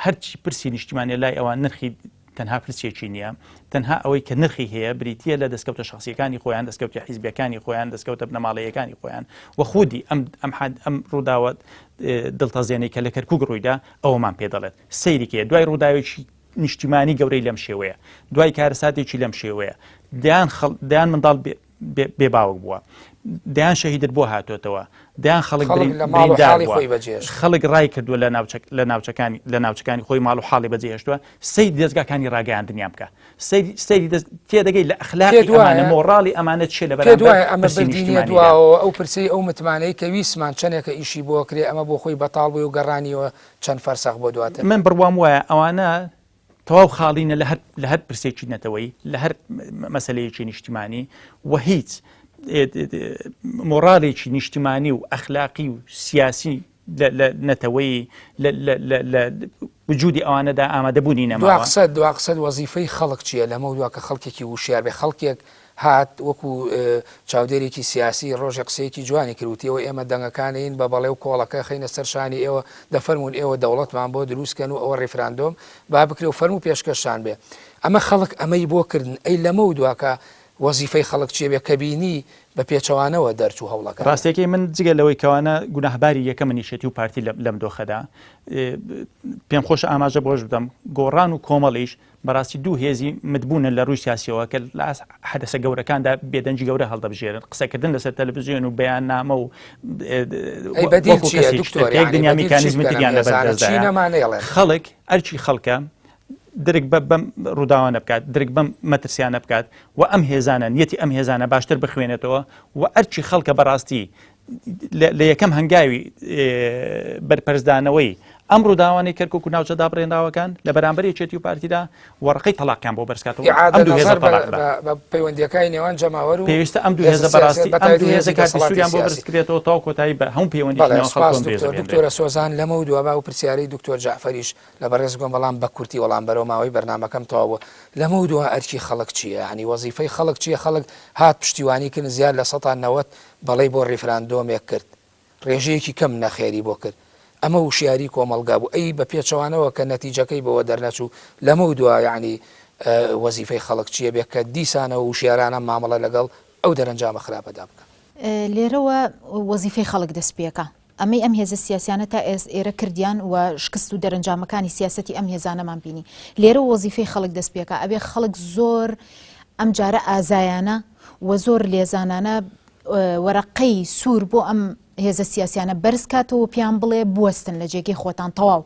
[SPEAKER 2] هەرچی پرسی نیشتیمانیە لای ئەوان نرخی تەنها پرسێکی نییە، تەنها ئەوەی کە نرخی هەیە بریتییە لە دەستکەوتە شەخسییەکانی خۆیان، دەستکەوتە حیزبییەکانی خۆیان، دەستکەوتە بنەماڵەییەکانی خۆیان و خودی ئەم ئەم ئەم ڕووداوە دڵتەزێنەی کە لە کەرکووک ڕوویدا ئەوەمان پێ دەڵێت. سەیری کەیە دوای ڕووداوێکی نیشتیمانی گەورەی لەم شێوەیە، دوای کارەساتێکی لەم شێوەیە، دەیان خەڵ دەیان منداڵ بێ بێ باوک بووە دەیان شەهیدت بۆ هاتۆتەوە دەیان خەڵک بریندار بووە خەڵک ڕای کردووە لە ناوچە لە ناوچەکانی لە ناوچەکانی خۆی ماڵ و حاڵی بەجێهێشتووە سەیری دەزگاکانی ڕاگەیاندنیان بکە سەیری سەیری دەست تێدەگەی لە ئەخلاقی ئەمانە مۆڕاڵی ئەمانە چیە لە بەرامبەر
[SPEAKER 1] دوای ئەمە بردینیە دواوە ئەو پرسەی ئەو متمانەی کە ویستمان چەندێکە ئیشی بۆ کرێ ئەمە بۆ خۆی بەتاڵ بووی و گەڕانیەوە چەند فەرسەخ بۆ دواتر.
[SPEAKER 2] من بڕوام وایە ئەوانە تەواو خاڵینە لە هەر لە هەر پرسێکی نەتەوەیی لە هەر مەسەلەیەکی نیشتیمانی و هیچ مۆڕالێکی نیشتیمانی و ئەخلاقی و سیاسی لە نەتەوەی لە وجودی ئەوانەدا ئامادەبوونی نەماوە.
[SPEAKER 1] دوا قسەت دوا قسەت وەزیفەی خەڵک چییە لەمەودوا کە خەڵکێکی وشیار بێ خەڵکێک هات وەکو چاودێرێکی سیاسی ڕۆژێ قسەیەکی جوانی کرد وتی ئەوە ئێمە دەنگەکانین بە بەڵێ و کۆڵەکە خەینە سەر شانی ئێوە دەفەرموون ئێوە دەوڵەتمان بۆ دروست کەن و ئەوە ڕیفراندۆم با بکرێ و فەرموو پێشکەشتان بێ ئەمە خەڵک ئەمەی بۆ کردن ئەی لەمەو دوا کە وەزیفەی خەڵک چیە بێ کە بینی بە پێچەوانەوە دەرچوو هەوڵەکانیان.
[SPEAKER 2] ڕاستیەکەی من جگە لەوەی کەوانە گوناهباری یەکەمن یەکێتی و پارتی لەم دۆخەدا پێم خۆشە ئاماژە بۆش بدەم گۆڕان و کۆمەڵیش بەڕاستی دوو هێزی متبوونن لە ڕووی سیاسیەوە کە لە ئاست حەدەسە گەورەکاندا بێدەنگی گەورە هەڵدەبژێرن قسەکردن لەسەر تەلەڤزیۆن و بەیاننامە و
[SPEAKER 1] ئەی بەدیل
[SPEAKER 2] وەکو
[SPEAKER 1] چییە
[SPEAKER 2] کەسێکی
[SPEAKER 1] دکتۆر
[SPEAKER 2] تر کە یەک
[SPEAKER 1] یانی
[SPEAKER 2] دنیا
[SPEAKER 1] بەدیل چی
[SPEAKER 2] میکانیزمی
[SPEAKER 1] بکەن ئەم
[SPEAKER 2] تریان لەبەر
[SPEAKER 1] هێزانە چی
[SPEAKER 2] دەستدایە
[SPEAKER 1] نەما نەیڵێن
[SPEAKER 2] خەڵک ئەرکی خەڵکە درک بە بەم ڕووداوانە بکات درک بەم مەترسیانە بکات و ئەم هێزانە نیەتی ئەم هێزانە باشتر بخوێنێتەوە و ئەرکی خەڵکە بەڕاستی لە یەکەم هەنگاوی بەرپەرچدانەوەی ئەم ڕووداوانەی کەرکوک و ناوچە دابڕێنراوەکان لە بەرامبەر یەکێتی و پارتیدا وەڕقەی تەڵاقیان بۆ بەرزکاتەوە ئەم دوو هێزە تەڵاق بە.
[SPEAKER 1] بە پەیوەندیەکانی نێوان جەماوەر و
[SPEAKER 2] پێویستە ئەم دوو هێزە بەڕاستی ئەم دوو هێزە کارتی سووریان بۆ بەرزکرێتەوە تاو کۆتایی بە هەموو پەیوەندی نێوان خەڵک و
[SPEAKER 1] دکتۆر دکتۆرە سۆزان لەمەو دوا با و پرسیارەی دکتۆر جەعفەریش لە بەڕێز بکەم بەڵام بە کورتی وەڵام بەرەوە ماوەی بەرنامەکەم تەواو بوو لەمەو دوا ئەرکی خەڵک چییە یانی وەزیفەی خەڵک چییە خەڵک هات پشتیوانی کردن زیاد لە سەتا 90 بەڵێی بۆ ڕیفراندۆمێک کرد، ڕێژەیەکی کەم نەخێری بۆ کرد. ئەمە وشیاری کۆمەڵگا بوو. ئەی بە پێچەوانەوە کە نەتیجەکەی بەوە دەرنەچوو، لەمەودوا یەعنی وەزیفەی خەڵک چییە بێ کە دیسانەوە وشیارانە مامەڵە لەگەڵ ئەو دەرەنجامە خراپەدا بکا؟
[SPEAKER 3] لێرەوە وەزیفەی خەڵک دەست پێکا. ئەمەی ئەم هێزە سیاسیانە تا ئێست ئێرە کردیان و شکست و دەرەنجامەکانی سیاسەتی ئەم هێزانەمان بینی. لێرەوە وەزیفەی خەڵک دەست پێکا. ئەبێ خەڵک زۆر ئەم جارە ئازایانە و زۆر لێزانانە وەرەقەی سوور بۆ ئەم هێزە سیاسیانە بەرز کاتەوە پێیان بڵێ بوەستن لە جێگەی خۆتان تەواو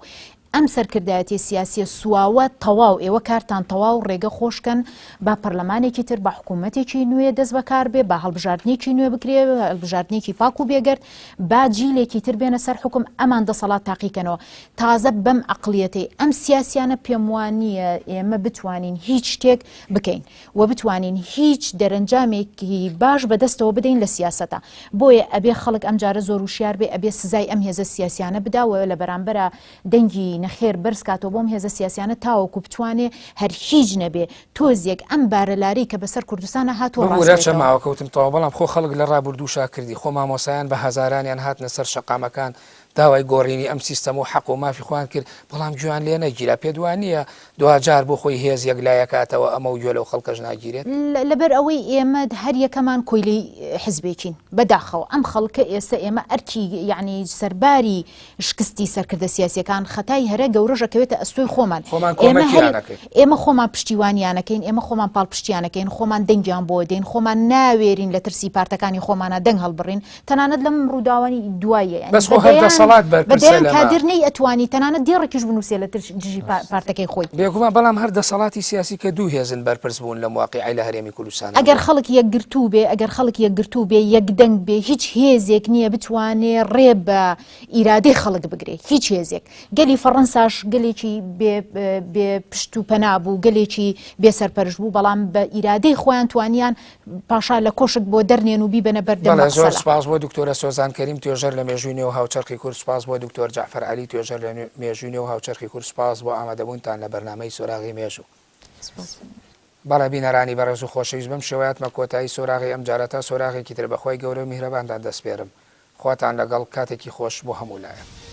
[SPEAKER 3] ئەم سەرکردایەتی سیاسیە سواوە تەواو ئێوە کارتان تەواو ڕێگە خۆشکەن با پەرلەمانێکی تر بە حکوومەتێکی نوێ دەست بەکار بێ با هەڵبژاردنێکی نوێ بکرێ هەڵبژاردنێکی پاک و بێگەرد با جیلێکی تر بێنە سەر حکوم ئەمان دەسەڵات تاقیکەنەوە تازە بەم عقلیەتەی ئەم سیاسیانە پێم وانییە ئێمە بتوانین هیچ شتێک بکەین و بتوانین هیچ دەرەنجامێکی باش بەدەستەوە بدەین لە سیاسەتا. بۆیە ئەبێ خەڵک ئەمجارە زۆر وشیار بێ، ئەبێ سزای ئەم هێزە سیاسیانە بدا و لە بەرامبەرا دەنگی نەخێر بەرز کاتەوە بۆ ئەم هێزە سیاسیانە تاوەکو بتوانێ هەر هیچ نەبێ تۆزێک ئەم بارە لارەی کە بەسەر کوردستانا هاتووە ڕاست
[SPEAKER 1] ببورە چەند
[SPEAKER 3] بێتەوە.
[SPEAKER 1] ماوە کەوتم تەواو بەڵام خۆ خەڵک لە ڕابوردووشا کردی خۆ مامۆسایان بە هەزارانیان هاتنە سەر شەقامەکان داوای گۆڕینی ئەم سیستەم و حەق و مافی خۆیان کرد، بەڵام گوێیان لێ نەگیرا، پێت وا نییە دواجار بۆ خۆی هێز یەکلایەکاتەوە ئەمە و گوێ لەو خەڵکەش ناگیرێت؟
[SPEAKER 3] لەبەر ئەوەی ئێمە هەر یەکەمان کۆیلەی حزبێکین بەداخەوە ئەم خەڵکە ئێستا ئێمە ئەرکی یعنی سەرباری شکستی سەرکردە سیاسیەکان خەتای هەرە گەورەش ئەکەوێتە ئەستۆی خۆمان
[SPEAKER 1] خۆمان
[SPEAKER 3] ئێمە هەر
[SPEAKER 1] کۆمەکیان ئەکەین.
[SPEAKER 3] ئێمە خۆمان پشتیوانیان ئەکەین ئێمە خۆمان پاڵپشتیان ئەکەین خۆمان دەنگیان بۆ دێین خۆمان ناوێرین لە ترسی پارتەکانی خۆمانە دەنگ هەڵبڕین تەنانەت لەم ڕووداوانی دواییە یانی
[SPEAKER 1] بەس
[SPEAKER 3] بە
[SPEAKER 1] خۆ هەر
[SPEAKER 3] دەیان
[SPEAKER 1] دەسەڵات
[SPEAKER 3] بە
[SPEAKER 1] بەرپرسە
[SPEAKER 3] دەیان
[SPEAKER 1] لەمە.
[SPEAKER 3] کادر نەی ئەتوانی تەنانەت دێڕێکیش بنووسێ لە ترس دژی پارتەکەی خۆی.
[SPEAKER 1] بێگومان بەڵام هەر دەسەڵاتی سیاسی کە دوو هێزن بەرپرس بوون لەم واقیعەی لە هەرێمی کوردستانا
[SPEAKER 3] ئەگەر
[SPEAKER 1] بووە.
[SPEAKER 3] خەڵک یەکگرتوو بێ ئەگەر خەڵک یەکگرتوو بێ یەک دەنگ بێ هیچ هێزێک نییە بتوانێ ڕێ بە ئیرادەی خەڵک بگرێ هیچ هێزێک. گەلی فەڕەنساش گەلێکی بێ بێ پشت و پەنا بوو گەلێکی بێ سەرپەرشت بوو بەڵام بە ئیرادەی خۆیان توانیان پاشا لە کۆشک بۆ دەرنێن و بیبەنە بەر دەم
[SPEAKER 1] بەڵێ زۆر
[SPEAKER 3] مەقسەلە.
[SPEAKER 1] سوپاس بۆ دکتۆرە سۆزان کەریم توێژەر لە مێژووی نوێ و هاوچەرخی کورد سوپاس بۆ دکتۆر جەعفەر عەلی توێژەر لە مێژووی نوێ و هاوچەرخی کورد سوپاس بۆ ئامادەبوونتان لە بەرنامەی سۆراغی مێژوو.
[SPEAKER 3] سوپاس.
[SPEAKER 1] بەڵێ بینەرانی بەڕێز و خۆشەویست بەم شێوەیە هاتمە کۆتایی سۆراغی ئەمجارە تا سۆراغێکی تر بە خوای گەورە و میهرەبانتان دەسپێرم خواتان لەگەڵ کاتێکی خۆش بۆ هەموو لایەک.